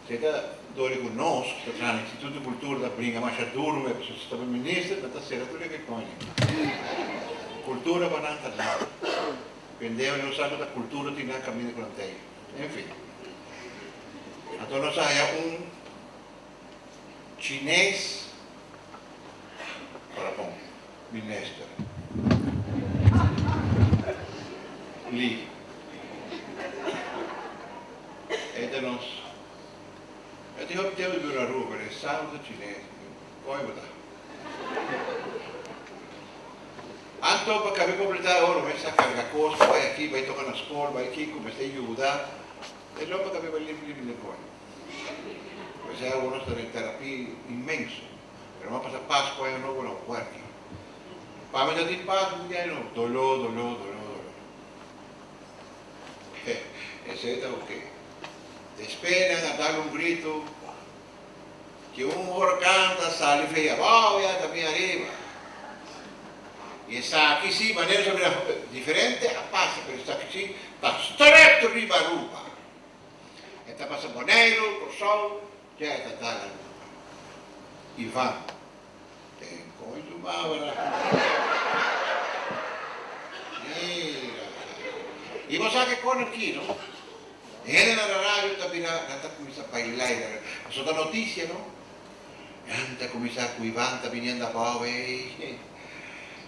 Esei ta dor di ku nos ku ta traha na Instituto di Kultura ta bringa masha duru me pasobra si ta bai minister nan ta sera tur e koña. Kultura pa nan ta nada. Pendeo no sa ku ta kultura tin nan kaminda ku nan ta ei. Enfin. Anto nos a haya un chines ora bon minister. Li. E ta nos. E tin hopi tempu di biba na Aruba pero e sa ku ta chines. Koe bo ta? Anto pa kabe kompletá e ora mester a karga kos pa bai aki, bai toka na skol, bai kiko, mester yuda. E lopa kabe bai limpi limpi den koño. P'esei awor nos ta den terapia inmenso. Pero mi a pasa Pasku aña nobo na wèrki. Pa mi ta tin Pasku di aña nobo, doló, doló, doló, doló. Esei ta oke. Despues nan a dal un gritu. Ki un horkan ta sali fei abao ya ta bin ariba. Y esaki si, manera nos a mira diferente a pasa, pero esaki si ta stret riba Aruba. E ta pasa Boneiru, Kòrsou, ya e ta dal Aruba. Ivan, ten koin su mabra. Mira. Y bo sa ke kon aki, no? Hende na radio ta bira, nan ta kuminsá baila i nan, pasobra ta notisia no. Nan ta kuminsá ku Ivan ta biniendo abou ei,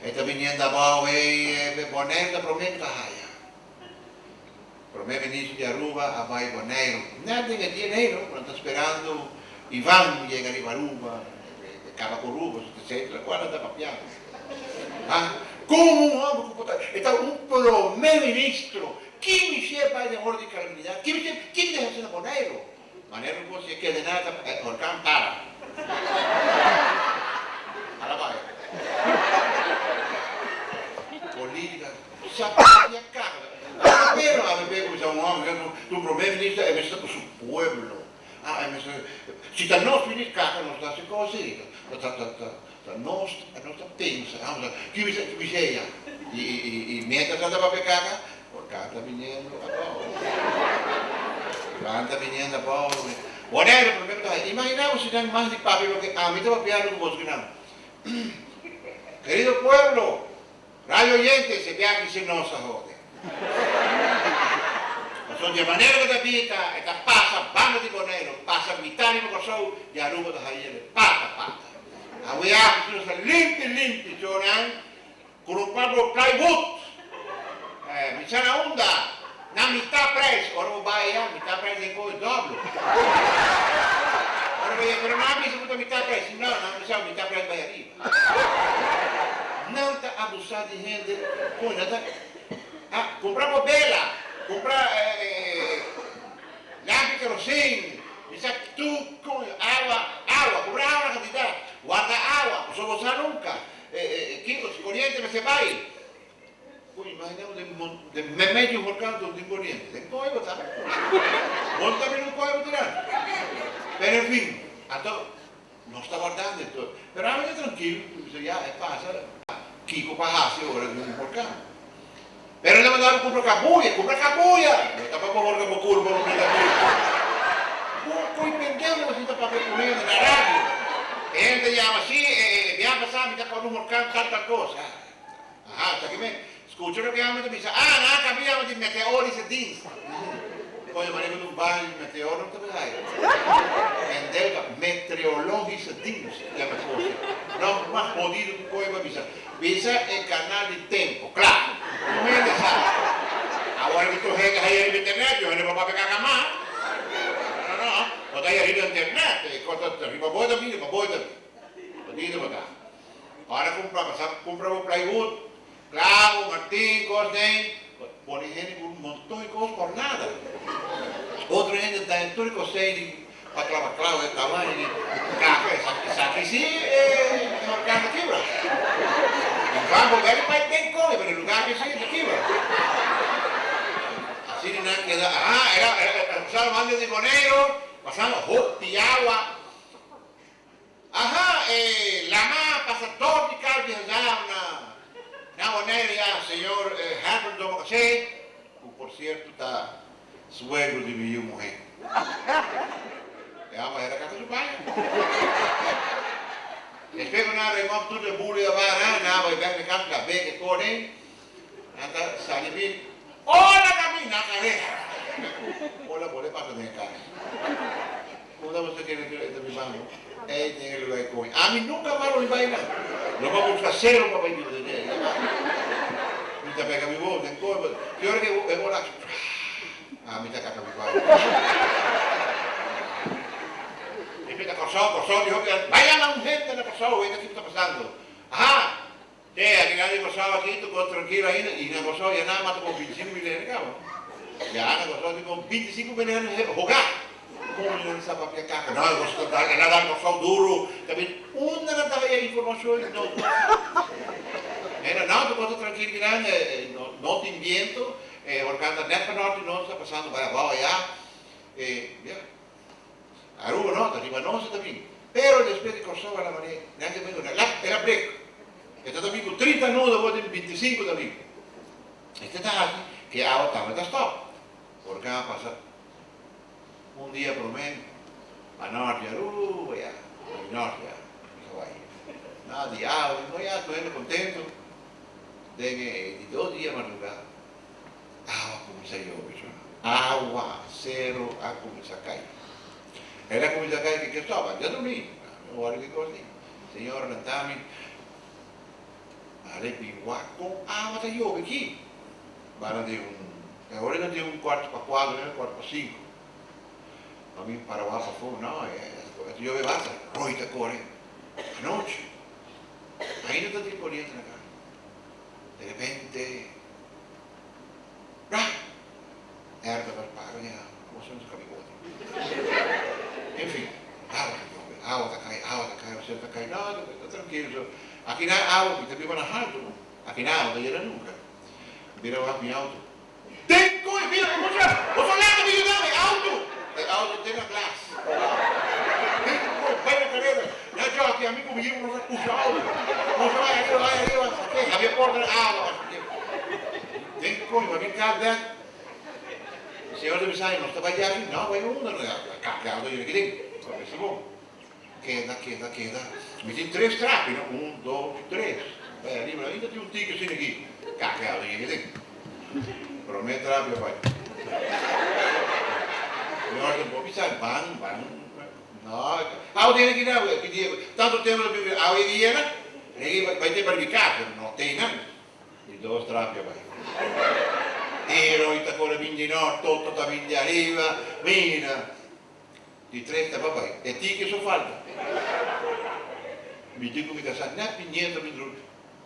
e ta biniendo abou ei, e Boneiru ta promé ku ta haya. Promé ministro di Aruba a bai Boneiru. Nèt den e dia ei no, ku nan ta sperando Ivan yega riba Aruba, e kaba ku Aruba, etcetera, kual nan ta papiando. Ha? Komo un hòmber ku por ta, e ta un promé ministro. Ki mishe bai den ora di calamidad? Ki mishe, ki ta haci na Boneiru? Manera un cos e keda na ta e orkan para. Para bai. Politica sa papia caga. Pero avp cuminsa un homber cu un prome minister e mester ta cu su pueblo. Ah e mester si ta nos minister caga nos ta haci cos así. Ta ta ta ta ta nos nos ta pensa amos a ki bisa ki bisa eya y y y mientras nan ta papia caga orkan ta biniendo abao. Orkan ta biniendo abao. Boneiru prome cu ta haci imagina bo si nan mas di papia loke ami ta papiando cu boso kinan. Querido pueblo, radio oyentes, e biaha si nos a hode. Pasobra di e manera cu ta bita, e ta pasa banda di Boneiru, pasa mitad riba Corsou y Aruba ta haye pata pata. Awe aki si nos ta limpi limpi, chonan, curupa bo plywood, mi sa na unda, na mitad prijs, ora bo bay ya, mitad prijs den coe doblo. Ora bo yega, pero nan a bisa cu ta mitad prijs, no, nan a bisa cu mitad prijs bay ariba. Nan ta abusa di hende con nan ta ah cumpra bo bela, cumpra lampi kerosin, mi sa tur con awa, awa, cumpra awa na cantidad, warda awa, pasobra bo sa nunca kico coriente mester bay. Bo imagina bo den meimei di un horkan tur tin coriente, den koe bo ta? Bo no ta mira un koe bo tira? Pero en fin, anto Nos ta wardando e tur. Pero ami ta trankil, mi bisa ya e pasa, kiko pa hasi ora di un horkan. Pero el a manda mi kumpra kabuya, kumpra kabuya! No ta pa bo horka bo kurpa bo kumpra kabuya. Bo koy pendeho bo sinta papia ku hende na radio. E hende ta yama si, e biaha pasa mi ta kòrda un horkan tal tal kos. Aha, ta ki men. Skucha loke ami ta bisa. Ah, nan a kambia yama di meteorische dienst. Coño, manera cu un baño di meteoro no ta bay haya. Pendeu ta metreologische dienst yama e cos ei. No mas jodido cu coe pa bisa. Bisa e canal di tempo, cla. Tur hende sa. Awor cu tur hende haya riba internet, yo hende por papia caca mas. No, no, no. Bo ta haya riba internet. E cos ta riba bo ta bini, pa bo ta bini. Jodido bo ta. Ora cumpra, pasa cumpra bo plywood, clavo, martin, cos den, pone hende cu un monton di cos por nada. Otro hende ta daña tur e cosey di pa clava clavo e tamaño di caca, esaki si e horcan ta kibra. En campo bek bai den come, pero e lugar aki si ta kibra. Asina nan keda, aha, era, era, pasando banda di Boneiru, pasando hopi awa. Aha, e lama pasa dor di kas di Hazar na na Bonaire ya, señor Herbert Domacassé, ku por sierto ta suegro di mi yu muhé. E hòmber hera kaka su baño. Despues ku nan a remòf tur e buli aba nan, nan a bai bèk na kas, lab'é ke kore, nan ta sali bin, Hola Gabi! Nan a resa. Hola bo le pasa den e kas. Unda bo ta kere ku e ta bibando? Ei den e lugar ei koe. Ami nunka mas lo mi bai nan. Lo bo buska sero pa bai biba den dje. Mi ta pega mi wowo den koe. Ki ora ku e ola aki, ami ta kaka mi bai. Mi pita Kòrsou, Kòrsou di hopi bai yama un hende na Kòrsou, weta kiko ta pasando. Aha! Te, aki nan di Kòrsou aki ta kos trankilo ainda i na Kòrsou ya nan a mata komo 25 mil hende kaba. Ya na Kòrsou tin komo 25 mil hende hogá. Komo nan sa papia kaka? No, e kos ta dal, e na dal Kòrsou duru. Ta bin unda nan ta haya informashon i no no. Mira, no, ta kos ta trankilo kinan, no no tin biento, e orkan ta nèt pa nòrt di nos, ta pasando bai abou ayá. E, ya. Aruba no, ta riba nos e ta bin. Pero despues di Kòrsou a la manera nan ke bin ku nan. El a brek. E ta ta bin ku 30 nudo awor tin 25 ta bin. Esei ta hasi ku e awa tambe ta stòp. Orkan a pasa un dia promé pa nòrt di Aruba ya, pa di nòrt ya, mi sa bai. Nada di awa, mi no ya tur hende kontentu. Den e di dos dia madrugá. Awa kuminsá yobe shona. Awa sero a kuminsá kai. El a kuminsá kai ke ke stòp. A drumí. Mi a wòrdu ki kos di. Señor lantá mi. A repi wak kon awa ta yobe aki. Banda di un, e ora nan tin un kuarto pa kuatro, un kuarto pa sinku. Pa mi para wak pafó, no, e ta yobe basta. Roi ta kore. Anochi. Ainda ta tin koriente na kas. De repente, Ra! Erda ta paga den awa, cosa no ta cabe otro. En fin, awa ta yobe, awa ta cay, awa ta cay, awacer ta cay, no, ta trankilo so. Aki nan awa, mi ta biba na halto no, aki nan awa ta yena nunca. Bira wak mi auto. Den cu e bira cu mucha, boso laga mi yuda mi auto. E auto te na glas. Den cu e bai na careda. Na jockey ami cu mi yiu nos a pusha auto. Pusha bai ariba, bai ariba, saké, habia porta na awa. Den cu mi bin cas bek. E señor ta bisa, nos ta bai di aki? No, bai unda no. Cambia auto yega aki den. Mester bon. Keda, keda, keda. Mi tin tres trapi, no? Un, dos, tres. Bai ariba, ainda tin un tiki asina aki. Kaka e auto yega den. Prome trapi a bai. Señor ta bo bisa, ban, ban. No, auto yega aki na, ki dia. Tanto tempo ta bibi, awe yega yena. Rei bai te barbicá, pero no te nan. Di dos trapi a bai. Tiro i ta kore bin di nort, otro ta bin di ariba. Mira. Di tres ta papai. E tiki so falta. Mi di ku mi kasá nèt mi nieto mi dru.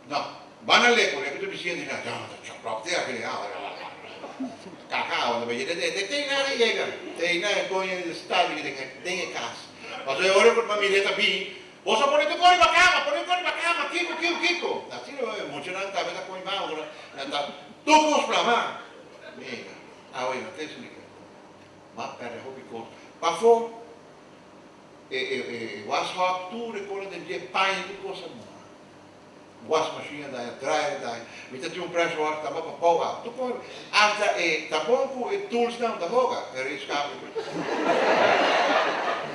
No. Ban a leko leko ta bisiña di nan. No ta choklòp te aki awa. Kaka awa ta bai. Te te nada yega. Te na e koño di stad den den e kas. Pasobra e ora ku familia ta bin, boso pone tur kos riba kama, pone tur kos riba kama, kiko kiko kiko. Asina e muchanan tambe ta koño mama nan ta tur kos plama. Mira, awe no ta esplika. M'a pèrdè hopi kos. Pafó e e washòk tur e kosnan den dje, paña tur kos a muha. Wasmashina daña, dryer a daña. Mi ta tin un pressure washer tamba pa bou awa. Tur kos hasta e ta bon ku e toolsnan ta hoga, pero e skape.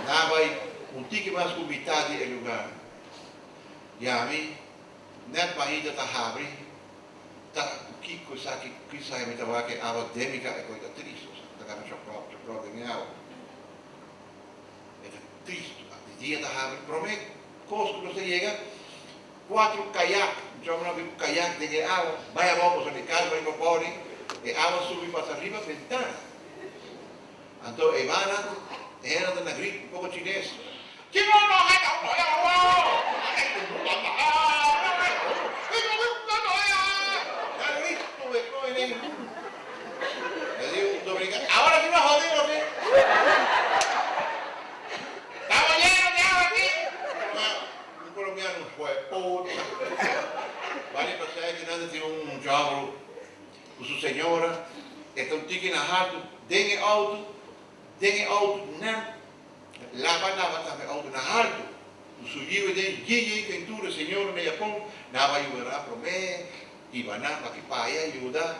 Nan a bai un tiki mas ku mitad di e lugar. Yami nèt mainta ta habri. Ta ku kiko esaki ku kisa mi ta wak e awa den mi ka e koi ta tristu sa ta gana choklop choklop den e awa e ta tristu di dia ta habri prome kos ku nos ta yega kuatro kayak un chòmber nan bin ku kayak den e awa bai abou pasobra mi kas bai pa bori e awa subi pasa riba bentana anto e bana e hende ta na grita un poko chines. Laba laba tambe auto na haltu ku su yiu den yiyi kentura señor na Japon naba yudará promé hiba nan pa ki paya yuda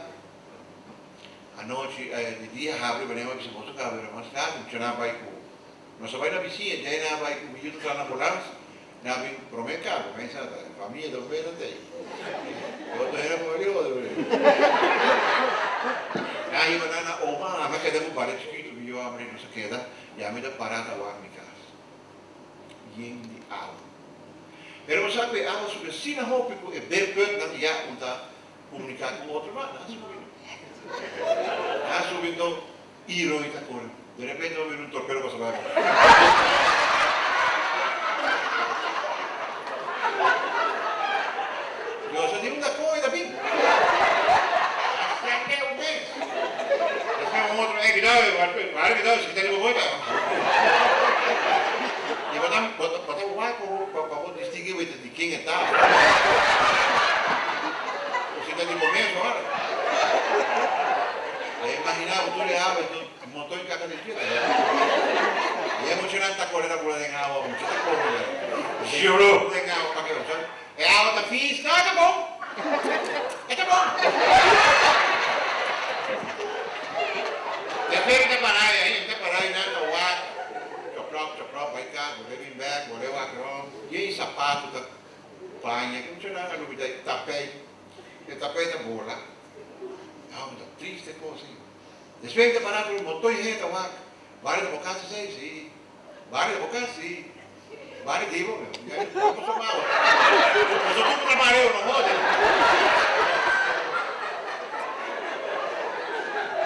anochi di dia habri manera mi bisa boso ka habri mas tardi mucha nan bai ku nos a bai na bisiña djei nan a bai ku mi yu ta traha na ambulans nan a bin promé kaba pensa famia ta bena tei otro hende a morí otro nan a hiba nan na oma ami a keda ku bari chikitu mi yu hambre nos a keda. Ya mi ta para ta wak mi kas yen di awa. Pero bo sa ku e awa subi asina hopi ku e beerputnan ya un ta komuniká ku otro ma nan a subi. Nan a subi anto i roi ta kore. De repente bo mira un torpero pasa bai abou. Dios a di unda koe ta bin. A sende un mes. Despues un otro, ey cuidao, wara cuidao, si ta riba bo ta. Y bo ta bo ta wak pa pa bo distingui bo di ken e ta. O si ta di bo mes ora. A imagina bo tur e awa y tur montón di caca di dje. Y e muchanan ta core ta bula den awa, mucha ta core den awa pa ke. E awa ta vies, no e ta bon. E ta bon. Despues mi ta para ei, mi ta para ei nan ta wak, choklòp choklòp bai kas, bolbe bin bèk, bolbe wak rònt. Yen sapato ta paña, ke muchanan a lubida e tapei, e tapei ta bola. Awa ta triste kos ei. Despues mi ta para tur un monton hende ta wak, Bari ta bo kas esei? Si. Bari ta bo kas? Si. Bari di bo, bo so mawa. Bo so tutu na bari no hode.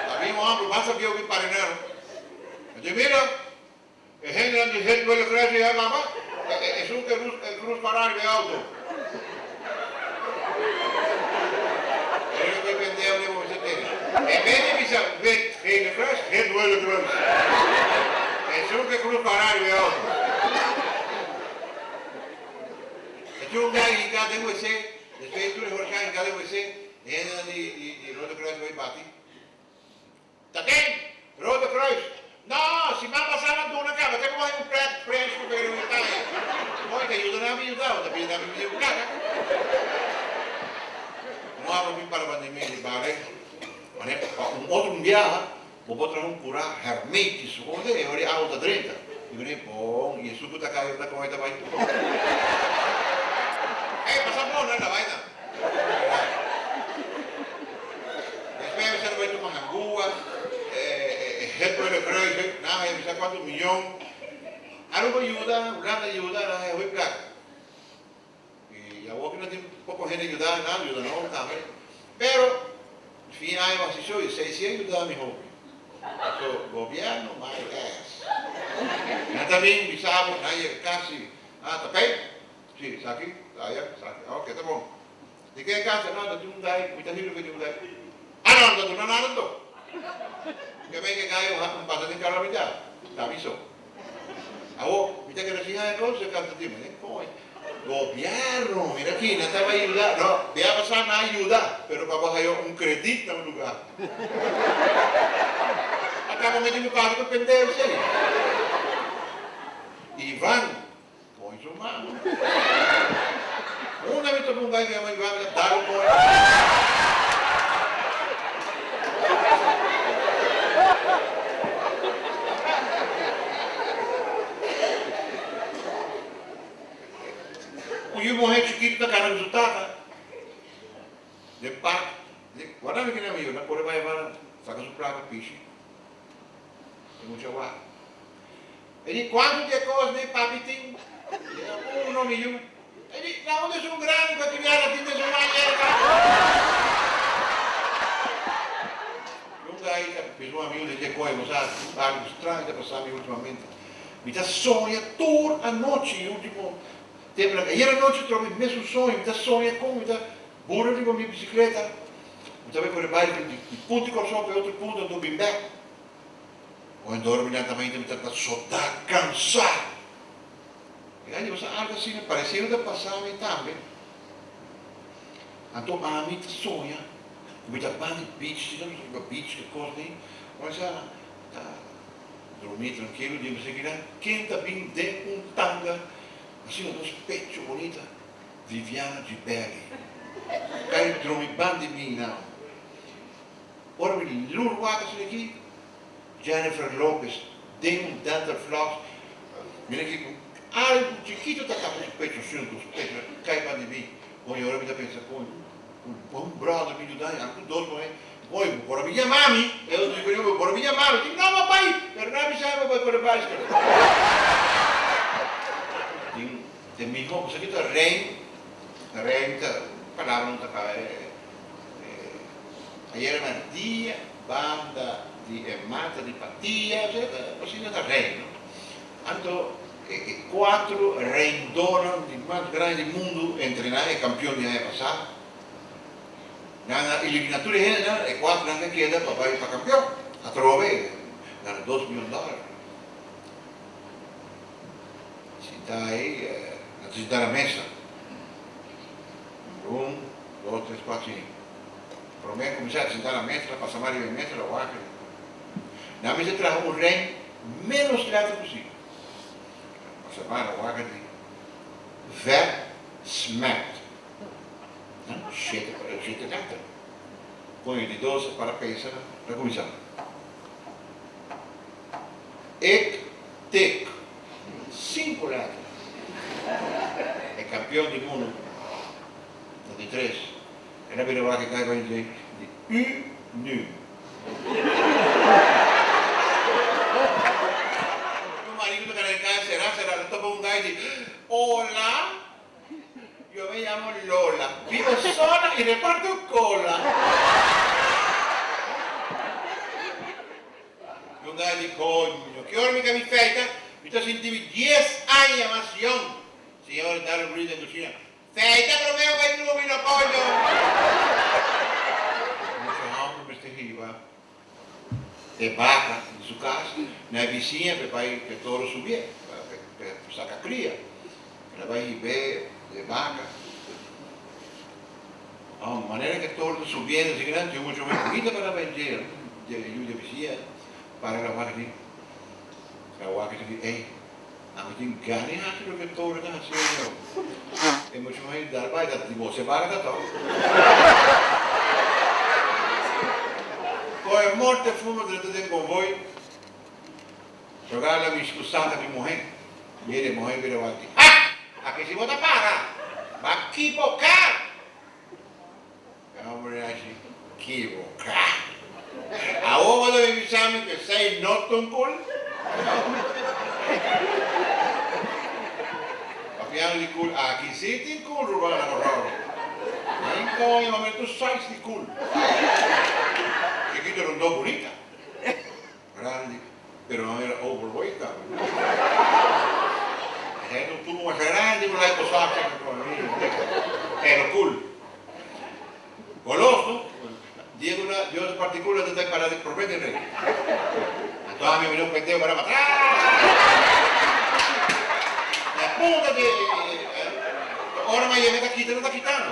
A bin un homber basta bieu bin parinero. A di mira, e hendenan di het wele kruis ei a kaba, esun ku e krus pará riba e auto. E riba ku e pendeho riba bo mester tene. En bes di bisa wit. Gele kruis, het rode kruis. Esun ke krus pará riba e outo. E tin un gai hinká den wc, despues tur e horká hinká den wc, e hendenan di di Rode Kruis bai bati. Ta ken? Rode Kruis. No, siman pasá nan duna kaba, te komo hay un plek fresh ku pega den un taña. Mooi, ta yuda nan mi yuda, bo ta pidi nan mi pidi un plaka. Un abra bin para banda mi di bale. Manera pa un otro un biaha bo por traha un kurá hermético, como te ora e awa ta drenta y bo bon y esun cu ta cay ta coge ta bay. Ey pasa bon na baina. Despues a bisa ta bay tuma hangua, e het Rode Kruis, nan a bisa cuanto miyon. Aruba yuda, Hulanda yuda, nan a hopi placa. Y awor cu no tin poco hende yuda nan, yuda nos tambe. Pero fin aña a hasi show y esey si a yuda mi hopi. So gobierno my ass. Nan ta bin bisa bo, nan yega casi, ah ta pey? Si, esaki, aya, esaki, ah ok ta bon. Di ke casa? No, ta tin un guy, mi ta hiro ke tin un guy. Ah no, no ta duna nada anto. Ke bay ke guy un pasa den cara mi ta, ta mi so. Awor, mi ta keda sin haña kos, e kanta di mi, Koe, gobièrnu, mira aki, nan tabata yuda. No, bia pasá nan a yuda, pero pa bo haña un kredit na un lugá. A kaba mete mi paga ku pendeu esei. Ivan, koe su mama. Unda mi topa un gai ku yama Ivan, mi ta dal un koe. Un yu muhé chikitu ta kana ku su tata den park. Di, Guarda mi kende mi yu. Na kore bai abanda, saka su plaka, pishi. E mucha wak. E di, Kuantu di e kos nei papi tin? Uno, mi yu. E di, Na unda esun grandi ku a tribiá tin den su man yerba? Un gai ta bisa un amigu di dje, Koe, bo sa algu straño ta pasa mi ultimamente. Mi ta soña tur anochi e ultimo temponan. Ayer anochi trobe mi mesun soño. Mi ta soña kon mi ta bura riba mi bisikleta. Mi ta bai kore bai di punta di Kòrsou pa e otro punta, anto bin bèk. Ora mi dormi lentamente mi ta sodá kansá. E aña pasá algu asina paresido ta pasá mi tambe. Anto ami ta soña ku mi ta ban di beach, si nos riba beach ke kos ni, kuminsá ta drumí trankilo di mi kina ken ta bin den un tanga asina dos pecho bonita, Viviana Gibelli kai drumi ban di mi now. Ora mi lur wak asina aki, Jennifer Lopez den un dental floss, mira aki ku algu chikito ta tapa su pecho asina ku su pecho a kai ban di mi. Oye, ora mi ta pensa, Koño, un bon brother mi yuda mi, algu dos muhé, oye, bo por a bin yama mi, e otro di koño, bo por a bin yama mi, di no bo bai, pero no a bisa mi bo bai kore baiskele. Tin e miho, esaki ta rein, rein ta palabra no ta kai. Ayera na dia banda di e mata di patia, asina ta reino. Anto e cuatro reindonan di mas grandi di mundo entre nan e campeon di aña pasa, nan a elimina tur e hendenan, e cuatronan ke keda pa bai pa campeon. Atrobe gana dos miyon dollar. Sinta ei, nan ta sinta na mesa. Un, dos, tres, cuatro, cinco. Prome cuminsa sinta na mesa, ta pasa mas riba e mesa, ta wak. Nan mester traha un rei menos letter posibel. Pasa mas, ta wak di vet smet. Shete, shete letter. Coño, di dos a para pensa, ta cuminsa. Ik tik. Sinku letter. E kampion di mundu na di tres. E na bira wak e kai bai dje di u nu. Un marido ta kara e kai sera sera ta topa un gai di hola yo me llamo Lola vivo sola y reparto cola. Un gai di coño ki ora mi ka mi feita mi ta sinti mi dies aña mas yong. Señor dal un grito den cushina, Feita prome bo bai drumi no coño! Mucha homber mester hiba. E baka di su kas na e bisiña pa e bai pa e toro subié, pa e saka kria. El a bai hib'é e baka. Ò, manera ku e toro ta subiendo asina nan, tin un mucha muhé bunita para bai dje, dje yu di e bisiña, para na wak di, na wak di, ey, ami tin gana di hasi loke e toro ta hasiendo. E mucha muhé di dar bai, ta di bo se baka ta tò. Kohe morte fuma drenta den konvoi, Rogar la mishi ku santa di muhé. Mira e muhé bira wak di, Ha! Aki si bo ta para! Ba kiboká! E hombre haci, Kiboká? Awor bo ta bin bisa mi ku esei no ta un kul? Papiando di kul, aki si tin kul, ruman na Kòrsou. Nan koño mami tur size di kul. Chikito rondó bunita. Grandi, pero nan era overweight tambe. E hende un tubo masha grandi ku liposuction ku pero cool. Golos no? Dia ku na Dios partikula ta ta para di prome di rei. Anto ami a bira un pendeho para pa Na punta di ora mi a yega ta kita no ta kitando.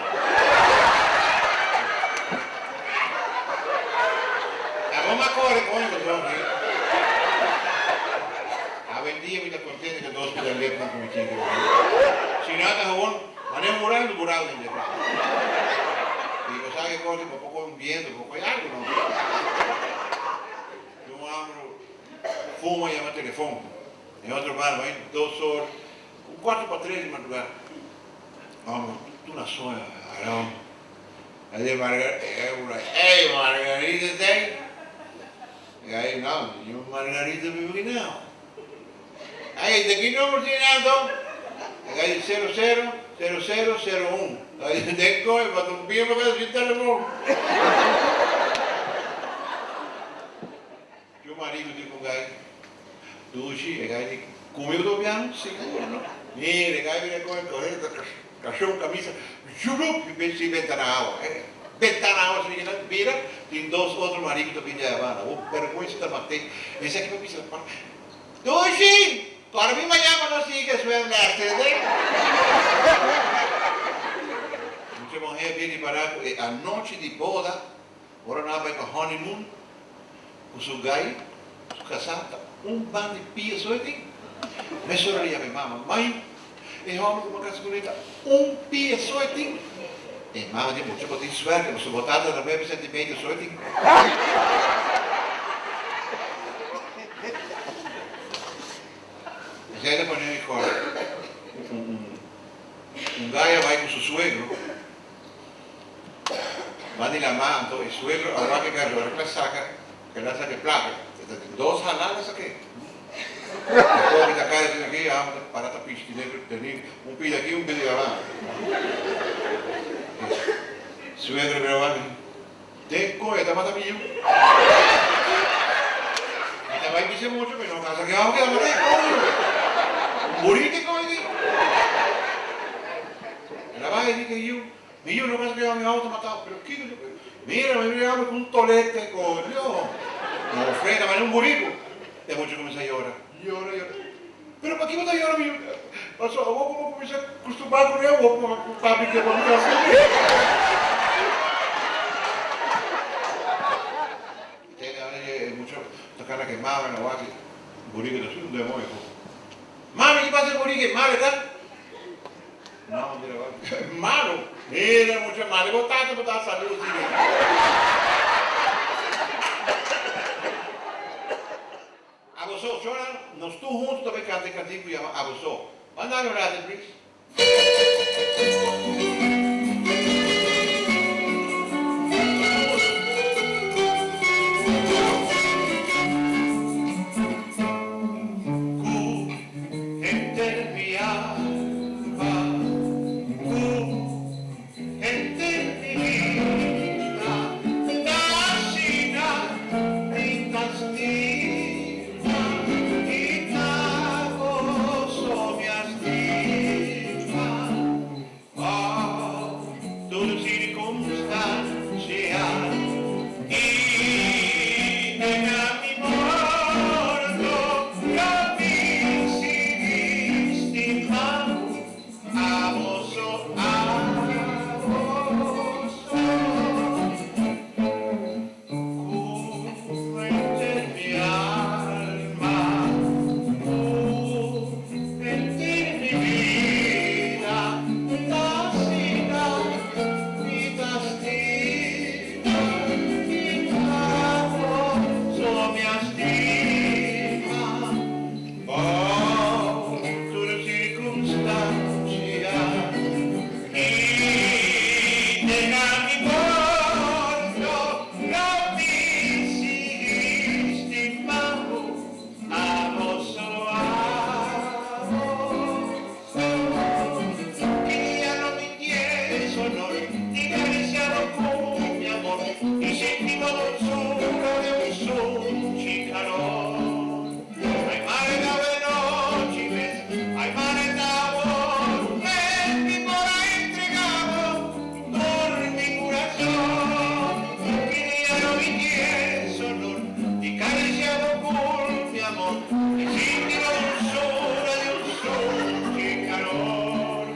Abo m'a kore koño ku dos mi. Awendia mi ta kontento ku dos pida lepnan ku mi tin ku mi. Si no ta gewoon mane un mural un bural den dje. I bo sa ke kos bo por kohe un biento bo por kohe algu no. Tin un homber fuma yama telefon. E otro bar bai dos or un kuarto pa tres di madrugada. Homber tur na soño around. Ey Margarita tey? Ey no, ningun Margarita biba aki nau. Ey de ki number tin anto? Ey di sero sero, sero sero, sero un. Ey den koe pa ta un bia pa keda sin telefon. Su marido di ku gai dushi, e gai di kumi ku ta piano? Sigur no. Mira, e gai bira kohe kohe ta kashon kamisa, zjulup, i bin si bentana awa. E bentana awa si bira, bira, tin dos otro marido ta bin djaya banda. Bo bergwensa ta mat'é. Esaki pa bisa pa, Dushi! Kòrda mi mañana pa nos sigui ke swem les, tende? Mucha muhé bin ripará ku e anochi di boda Ora nan a bai pa honeymoon ku su gai, su kasá ta un ban di pia so e tin. Mesora di yama e mama, Mai, e hòmber ku bo a kasa kuné ta un pia so e tin. E mama di, Mucha bo tin suerte, pasobra bo tata ta nuebe sentimeter so e tin. Esei ta pone mi kòrda un gai a bai ku su suegro. Ban di lamá anto e suegro a wak e carro ora saca el a saca e placa e ta tin dos hala el a saqué e pobre ta cay asina aki amo ta para ta pishi teni un pida aki un pida allá e suegro mira wak den con e tabata mi yu mi ta bay bisa mucho pero no casa ki amo ki tabata e coño un burito e coño aki el a bay di ke yu. Mi yu no kasa keda mi auto matao, pero kiko yo por Mira, mi mira ami ku un tolete coño. No frega, mane un buriku. E mucha kuminsá yora, yora, yora. Pero pakiko bo ta yora mi yu? Pasobra awor ku bo kuminsá kustumbrá ku ne, awor ku papi ke pa mi kasa. E mucha ta kana ke mama na wak e buriku ta un demoño. Mami, ki pasa e buriku? Malo e ta? No, mira wak. Malo. Mira mucha malo. Bo tata bo ta salu si mi. Abo so, shornan, nos tur huntu ta bay canta e cantin cu yama Abo so. Manda un rato, please. Cu henter mi alma, cu henter mi bida, ta asina mi ta stima i ta goso mi a stima. Sinti bo dulsura di un sunchi kalor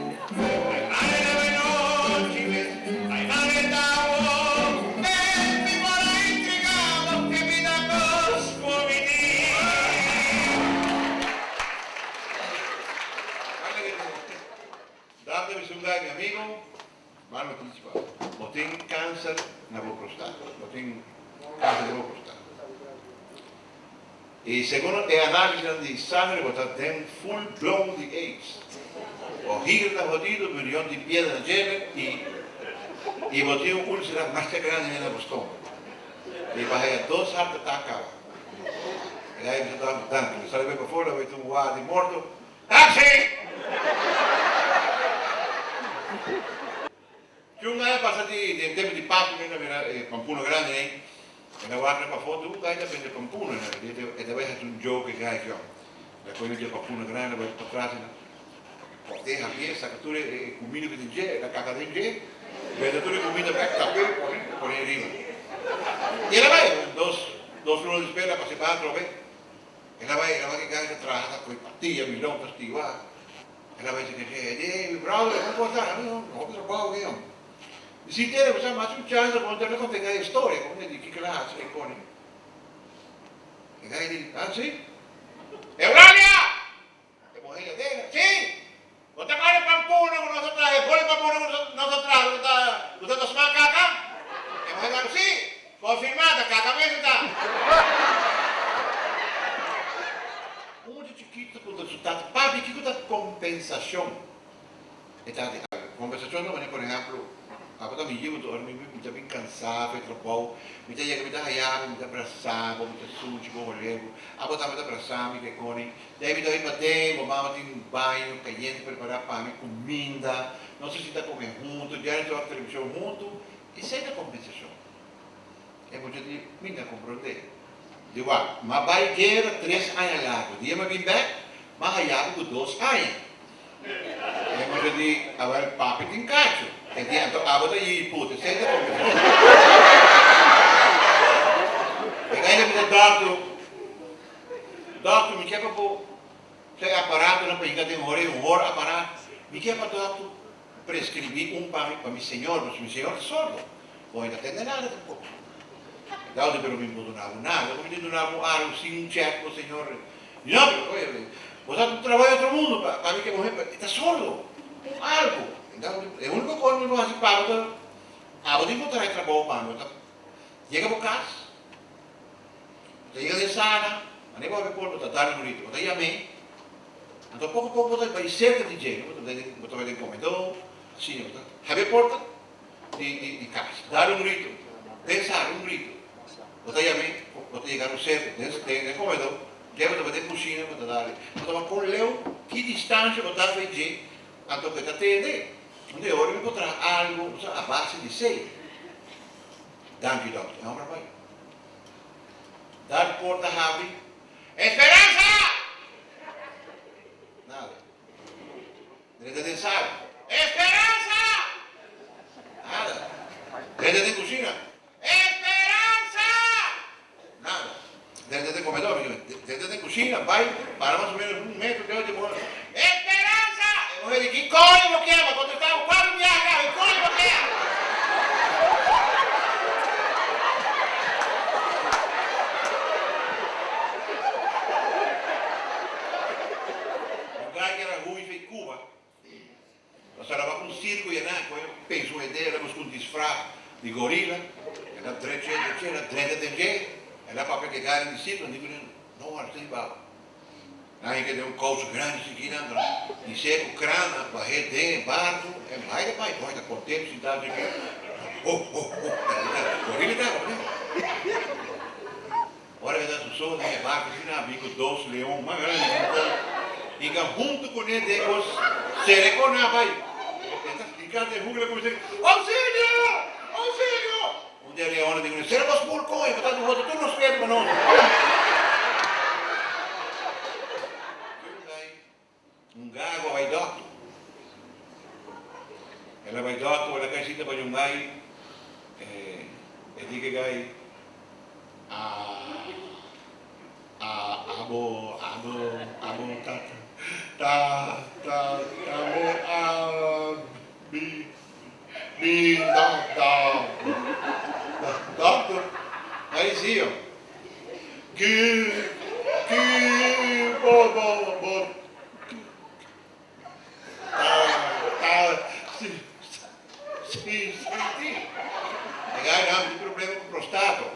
Ai mare na be nochi bes Ai mare ta bo Es mi por a intriga bo ke mi ta kos ku mi tin. Darte mi sunga mi amigo, mal noticia pa bo. Bo tin cancer na bo prostata. Bo tin cancer den bo prostata. Y segun e analisnan di sangre bo ta den full blown di aids. Bo higel ta hodido, burion di piedra na djebe y y bo tin un ulcera masha grandi na bo stomago. Y bo a haya dos heart attack caba. E ai bisa danki, danki. Mi sali bay pafor, a bay tin un waa di morto. Taxi! Ki un gaya pasa di den tempo di papi mi na mira e pampuno grandi ei, e na wak na pafó tur un gaya ta bende pampuno na e ta bai hasi un joke e gaya kion. E kohe dje pampuno grandi bai patras e na kort'é habié saka tur e kuminda ku tin dje e ta kaka den dje bende tur e kuminda bek tap'é pone pone riba. I el a bai dos dos luna despues el a pasa e baha atrobe el a bai el a bai ke gaya ta traha ta kohe patilla milon ta stiwa. El a bai dje dje, Ey, mi brother, kon bo ta? Mi no hopi trabou aki no. Mi si tene bo sa mas un chance bo ta konta e gai historia kon e di kiko el a hasi e koni. E gai di, Ah, si? Eulalia! E muher di adena, Si! Bo ta kore pampuna ku nos a traha, e boli pampuna ku nos a traha ku ta ku ta ta sma kaka? E muher di, Si! Konfirmá, ta kaka mes e ta. Un mucha chikitu ta puntra su tata, Papi, kiko ta kompensashon? E tata di, Kompensashon ta manera, por ehèmpel, abo ta mi yu, ora mi mi ta bin kansá pa e trabou, mi ta yega, mi ta haya bo, mi ta brasá bo, mi ta sunchi bo, holé bo, abo tambe ta brasá mi, ke koni. Dei mi ta bin paden, bo mama tin un baño kayente prepará pa mi, kuminda, nos ta sinta kome huntu, djari nos ta wak televishon huntu, esei ta kompensashon. E mucha di, Mi na komprondé. Di wak, m'a bai guera tres aña largu. Dia m'a bin bèk, m'a hayabu ku dos aña. E mucha di, Awèl, papi tin kachu. E di, Anto abo ta yiyi puta, esei ta komprondé. E gai ta bisa dòkter, Dòkter, mi ke pa bo trae aparatonan pa hinka den hor ei, un hor aparat. Mi ke pa dòkter Prescribí un pa mi, pa mi señor, pasobra mi señor ta sordo, bo no ta tende nada tampoco. E causa pero mi no por duna bo nada, como mi tin duna bo algo sin un check bo señor? No, pero oye, bo sa ta trabaha otro mundo, pa pa mi ke muher, e ta sordo, un algo. E unico cos mi por haci pa bo ta, abo tin por traha e trabou pa mi, bo ta yega bo cas, bo ta yega den sala, mane bo habi por, bo ta dal un grito, bo ta yam'é, Anto poko poko bo ta bai serka di dje, no? Bo ta bai den komedó, asina bo ta habri e porta di di di kas, dal un gritu, den sala un gritu, bo ta yam'é, bo ta yega serka den den komedó, dje bo ta bai den kushina, bo ta dal, bo ta wak kon leu, ki distansha bo ta for dje, anto ku e ta tende. Un di e ora mi por traha algu, bo sa, a base di esei. Danki dòkter. E hòmber a bai. Dal porta habri. Esperanza! Nada. Drenta den sala. Esperanza! Nada. Drenta den cushina. Esperanza! Nada. Drenta den comedor. Drenta den cushina, bai, para mas o menos un metro leu di muher. Esperanza! E muher di, ki coño bo kier? Bo contesta bo cuatro biaha caba, ki coño bo kier? Un guy kera hui fei Cuba, pasobra a wak un circo y anan koe pensa un idea, el a busca un disfraz di gorila, el a dreche, dreche, el a drenta den dje, el a papia ke guy di circo, nan di ku no wak esei baba. Nan hika den un kouso grandi chikí nan ta his'é ku krana bah'é den e barku en bai ta bai. Boy ta kontentu sintá chikí. Ho ho ho gorila ta abo ne. Ora ke ta su so den e barku asina a bin ku dos leon mas grandi ku ta hinka huntu kuné den kos sere kon nan a bai. E ta hinka den hugel a kuminsá Ousilio! Ousilio! Un dia leon a di kuné sere bos pul koño bo ta di hote tur nos pier riba nos. Un gago a bai dòkter. El a bai dòkter, el a kai sinta pa un gai, e di ku e gai, A, a, abo, abo. Abo, abo ta, ta, ta, ta bo a bi, bi, do, do, dokter, ai si yo. Ki, ki, bo, bo, bo, ta, ta, si, si, sinti. E gai nan tin problema ku prostato.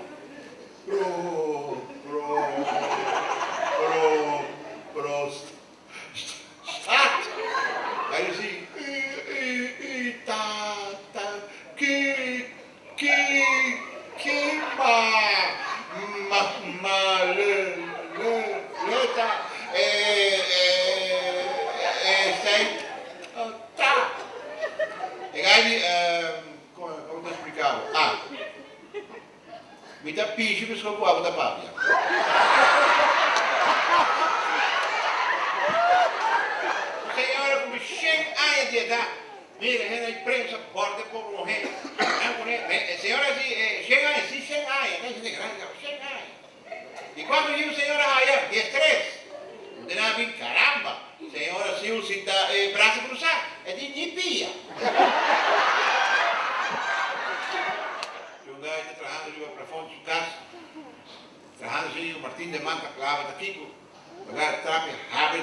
Pro, pro, pro, pro, stat. Gai di si, i, i, i, ta, ta, ki, ki, ki, ma, ma, ma, le, le, le, ta, e, e, e, sei, ta, ta. E gai di, kon, kon ta splika bo? Ah. Mi ta pishi pasobra ku abo ta papia. Un señora ku shen aña di edat, mira hende di prensa bòrda e pobre muhé. Nan pone, e señora si shen aña, si shen aña, ta hende grandi kaba, shen aña. I kuantu yu señora haya? Diestres. Un di nan a bin, karamba, señora si un sinta e brasa krusá, e tin ni pia. John Guy ta trahando riba plafon di su cas, trahando sin un martin de man ta clava ta kico, lugar trapi habri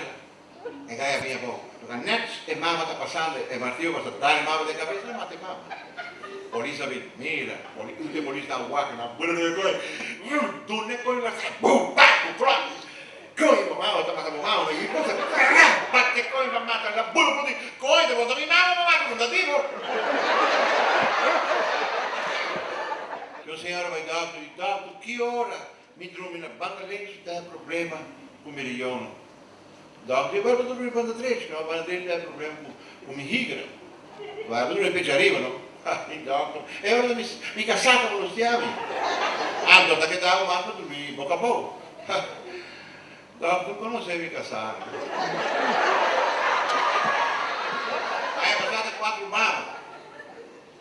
e guy a bin abou. Toca net e mama ta pasando e martillo pasa dal e mama den cabes el a mata e mama. Polis a bin, mira, un di e polis nan wak nan brrr coy, duna e coy la bum pa cu clop, coy bo mama ta mata bo mama y cosa bate coy pa mata la bulu bulu coy ta bota mi mama bo mata no ta bibo. Yo señora bay doctor y doctor ki ora mi drumi na banda links ta e problema cu mi riñon. Doctor y bay bo drumi banda drechi no banda drechi ta e problema cu mi higra. Bay bo drumi pechi ariba no. Ay doctor e ora mi mi casá ta molestia mi. Anto ta keda bo mas pa drumi boca abou. Doctor conoce mi casá. Aña pasá ta cuatro mama.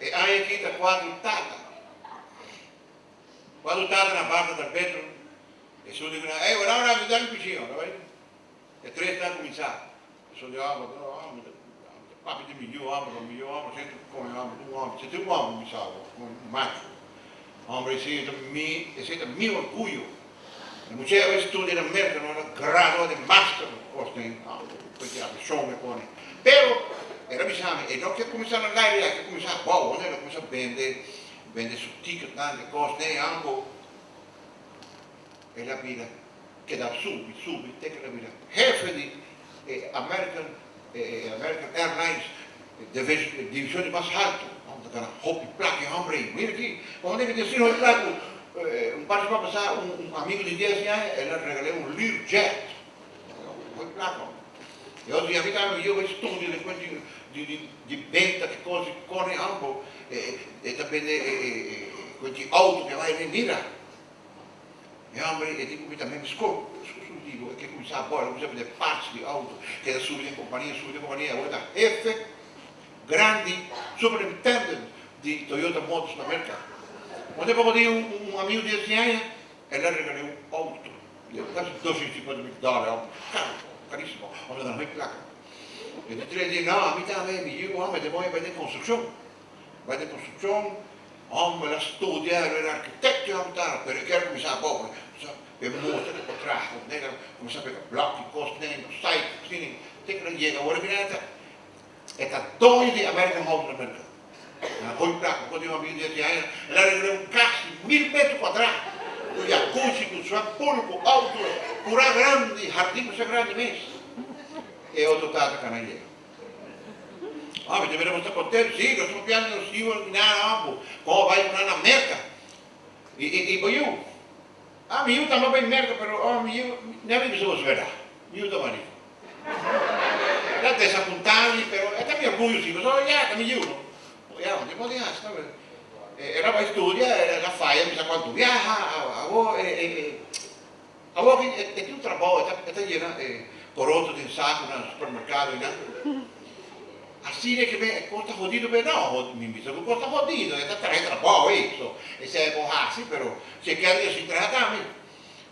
E aña aki ta cuatro tata. Cuatro tata na barca ta Petro. Esun di cu nan, Ey, ora ora mi ta mi cuchillo. Ora bai. E tres nan cuminsa. Esun di, Ah, ah, mi ta papia di mi yu homber, mi yu homber senti come homber, un homber, senti un homber mi sa, un macho. Homber esey ta mi, esey ta mi orguyo. E mucha a bai studia na Merca, no, el a gradua di master, cos den, ah, cu ambicion e pone. Pero, el a bisa mi, e no ke cuminsa na laire, e ke cuminsa abao, unda el a cuminsa bende, bende su ticketnan, e cosnan, ango. El a bira keda subi, subi, te ke el a bira hefe di e American, e American Airlines division, division di mas haltu. Homber ta gana hopi plaka e homber ei. Mira aki, como debe di asina hopi plaka ku un par di semana pasá un un amigo di dies aña el a regal'é un Learjet. Hopi plaka homber. E otro dia ami tambe mi yu bai studia despues di di di di benta ki kos di kone ambo e ta bende e e e di auto ke bai mira. E homber e tin cu mi tambe sco su dibo e ke cuminsa a bora cuminsa bende parts di auto keda subi den compania subi den compania awor e ta hefe grandi superintendent di Toyota Motors na Merca. Un tempo cu tin un amigo di esei aña el a regale un auto di casi 250 mil dollar auto caro carisimo homber ta gana hopi placa e di tres di no ami tambe mi yiu homber te moe bay den construccion bay den construccion Homber a studia, el era arkitekto e homber ta, pero e kier kuminsá abou, e mustra ku por traha ku nega, kuminsá pega blòk i kos nen, mosaic, asina, te ku nan yega awor e bira ta e ta doño di American House na Merka. Nan a hoi plaka, ku tin un amigu di esei aña, el a regal'é un kas di mil metro kuadrá, ku jacuzzi, ku swimming pool, ku outo, kurá grandi, hardin masha grandi mes. E otro tata ka nan yega. Ah, mi ta mira bo ta contento, si, nos ta papiando nos yiu nan abo, como bai cu nan na Merca. Y, y, y bo yiu? Ah, mi yiu tambe a bai Merca, pero, oh, mi yiu, mi a bisa bo su verdad, mi yiu ta mas rico. El a desapunta mi, pero e ta mi orguyo si, pasobra ya, ta mi yiu, no? Ya, no tin por di haci, ta bai. El a bai studia, el a faya mi sa cuanto biaha, awor e, e, e, Awor aki e tin un trabou, e ta yena e poroto den saku na supermerkado einan. Asina ke men e kos ta hodido p'e? No, mi bisa ku kos ta hodido, e ta traha e trabou ei, so esei e por hasi, pero si e kere yo sin traha tambe.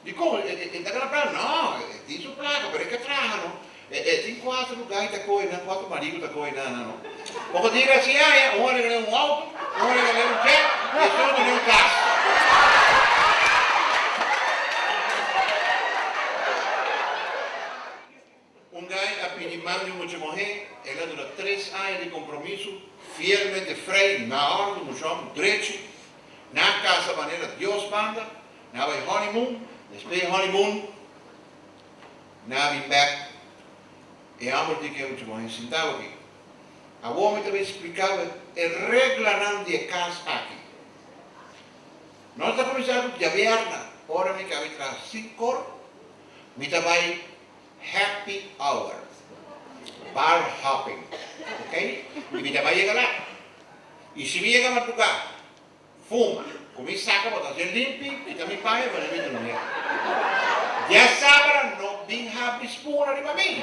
Dikon? E ta gana plaka? No, e tin su plaka, pero e ke traha no. E tin kuater lugá i ta kohe nan, kuater marí ku ta kohe nan nan no. Poko dia rasi aña, un a regal'é un outo, un a regal'é un jet i esun a dun'é un kas. Un gai a pidi man di un mucha muhé, el a dura tres aña di kompromiso, fielmente frei, na òrdu, mucha hòmber drechi, na kasa manera Dios manda, na bai honeymoon, despues di honeymoon, na bin bèk, e hòmber di ku e mucha muhé sintá bo aki. Awor mi ta bin spliká bo e reglanan di e kas aki. Nos ta kuminsá ku djabièrnè, ora mi kabi traha sinkor, mi ta bai Happy hour, bar hopping, ok? I mi ta bai yega la. I si mi yega madrugá, fuma, ku mi saka bo ta hacié limpi, kita mi paña pone mi drumia. Diasabra no bin habri spuna riba mi.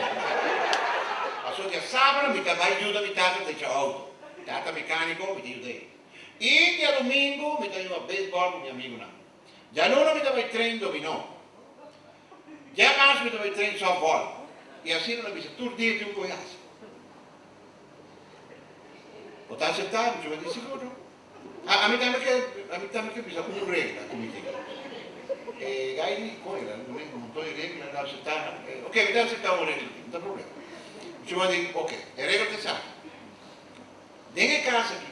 Pasobra diasabra mi ta bai yuda mi tata drecha auto. Tata mecanico, mi ta yuda e. I diadomingo mi ta yuga baseball ku mi amigunan. Djaluna mi ta bai train dominó. Djamars mi ta bai train softball. I asina lo bisa tur dia tin un koe hasi. Bo ta aseptá? Mi chuma di sigur no. A mi tambe ke a mi tambe ke bisa un regla ku mi tin. E gai di kon era un monton di regla no aseptá nan. Oke mi ta aseptá un regla aki, no ta problema. Mi chuma di oke e regla ta esaki. Den e kas aki,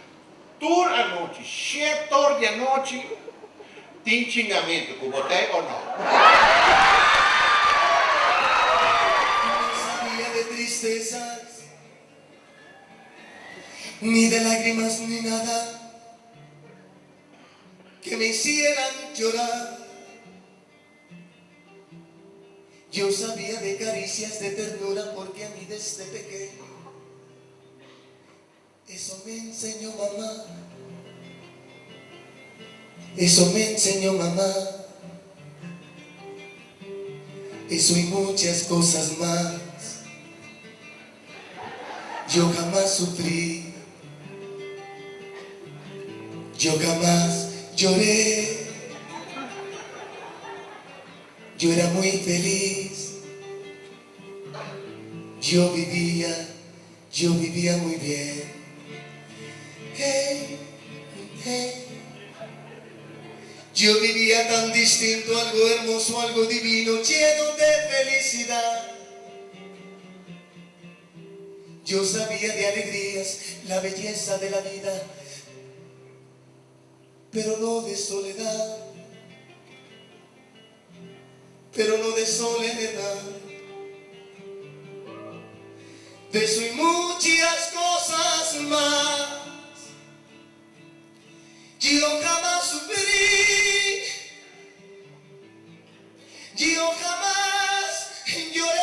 tur anochi, shetor di anochi, tin chingamentu, ku bo tei o no. No sabia de tristezas, ni de lágrimas ni nada que me hicieran llorar. Yo sabia de caricias de ternura porque a mi desde pequeño eso me enseñó mamá, eso me enseñó mamá, eso y muchas cosas más. Yo jamás sufrí, yo jamás lloré, yo era muy feliz, yo vivía, yo vivía muy bien. Hey, hey. Yo vivía tan distinto, algo hermoso, algo divino, lleno de felicidad. Yo sabía de alegrías, la belleza de la vida, pero no de soledad, pero no de soledad. De eso y muchas cosas más. Yo jamás sufrí, yo jamás lloré.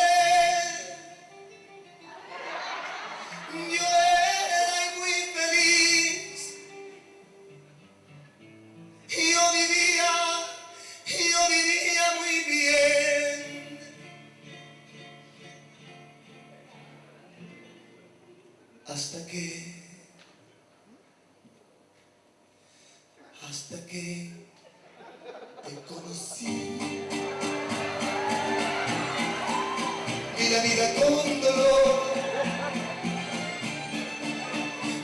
Yo era muy feliz. Yo vivía, yo vivía muy bien. Hasta que, hasta que te conocí. Vi la vida con dolor.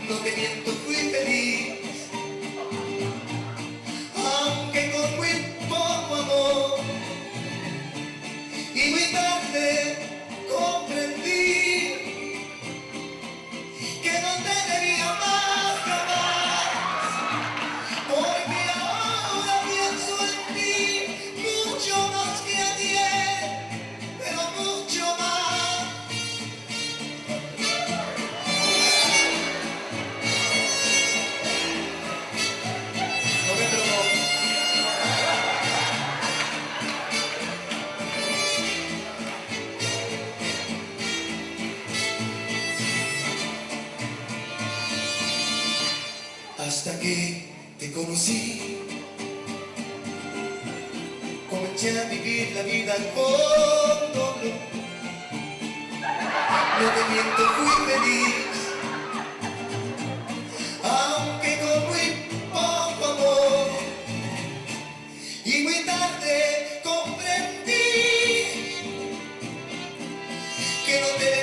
No te miento, fui feliz. Aunque con muy poco amor. Y muy tarde comprendí que no te debía más jamás, porque ahora pienso en ti mucho más que ayer, pero mucho más. No me provoques. Hasta que te conocí, comencé a vivir la vida con dolor. No te miento, fui feliz, aunque con muy poco amor. Y muy tarde comprendí. Que no te.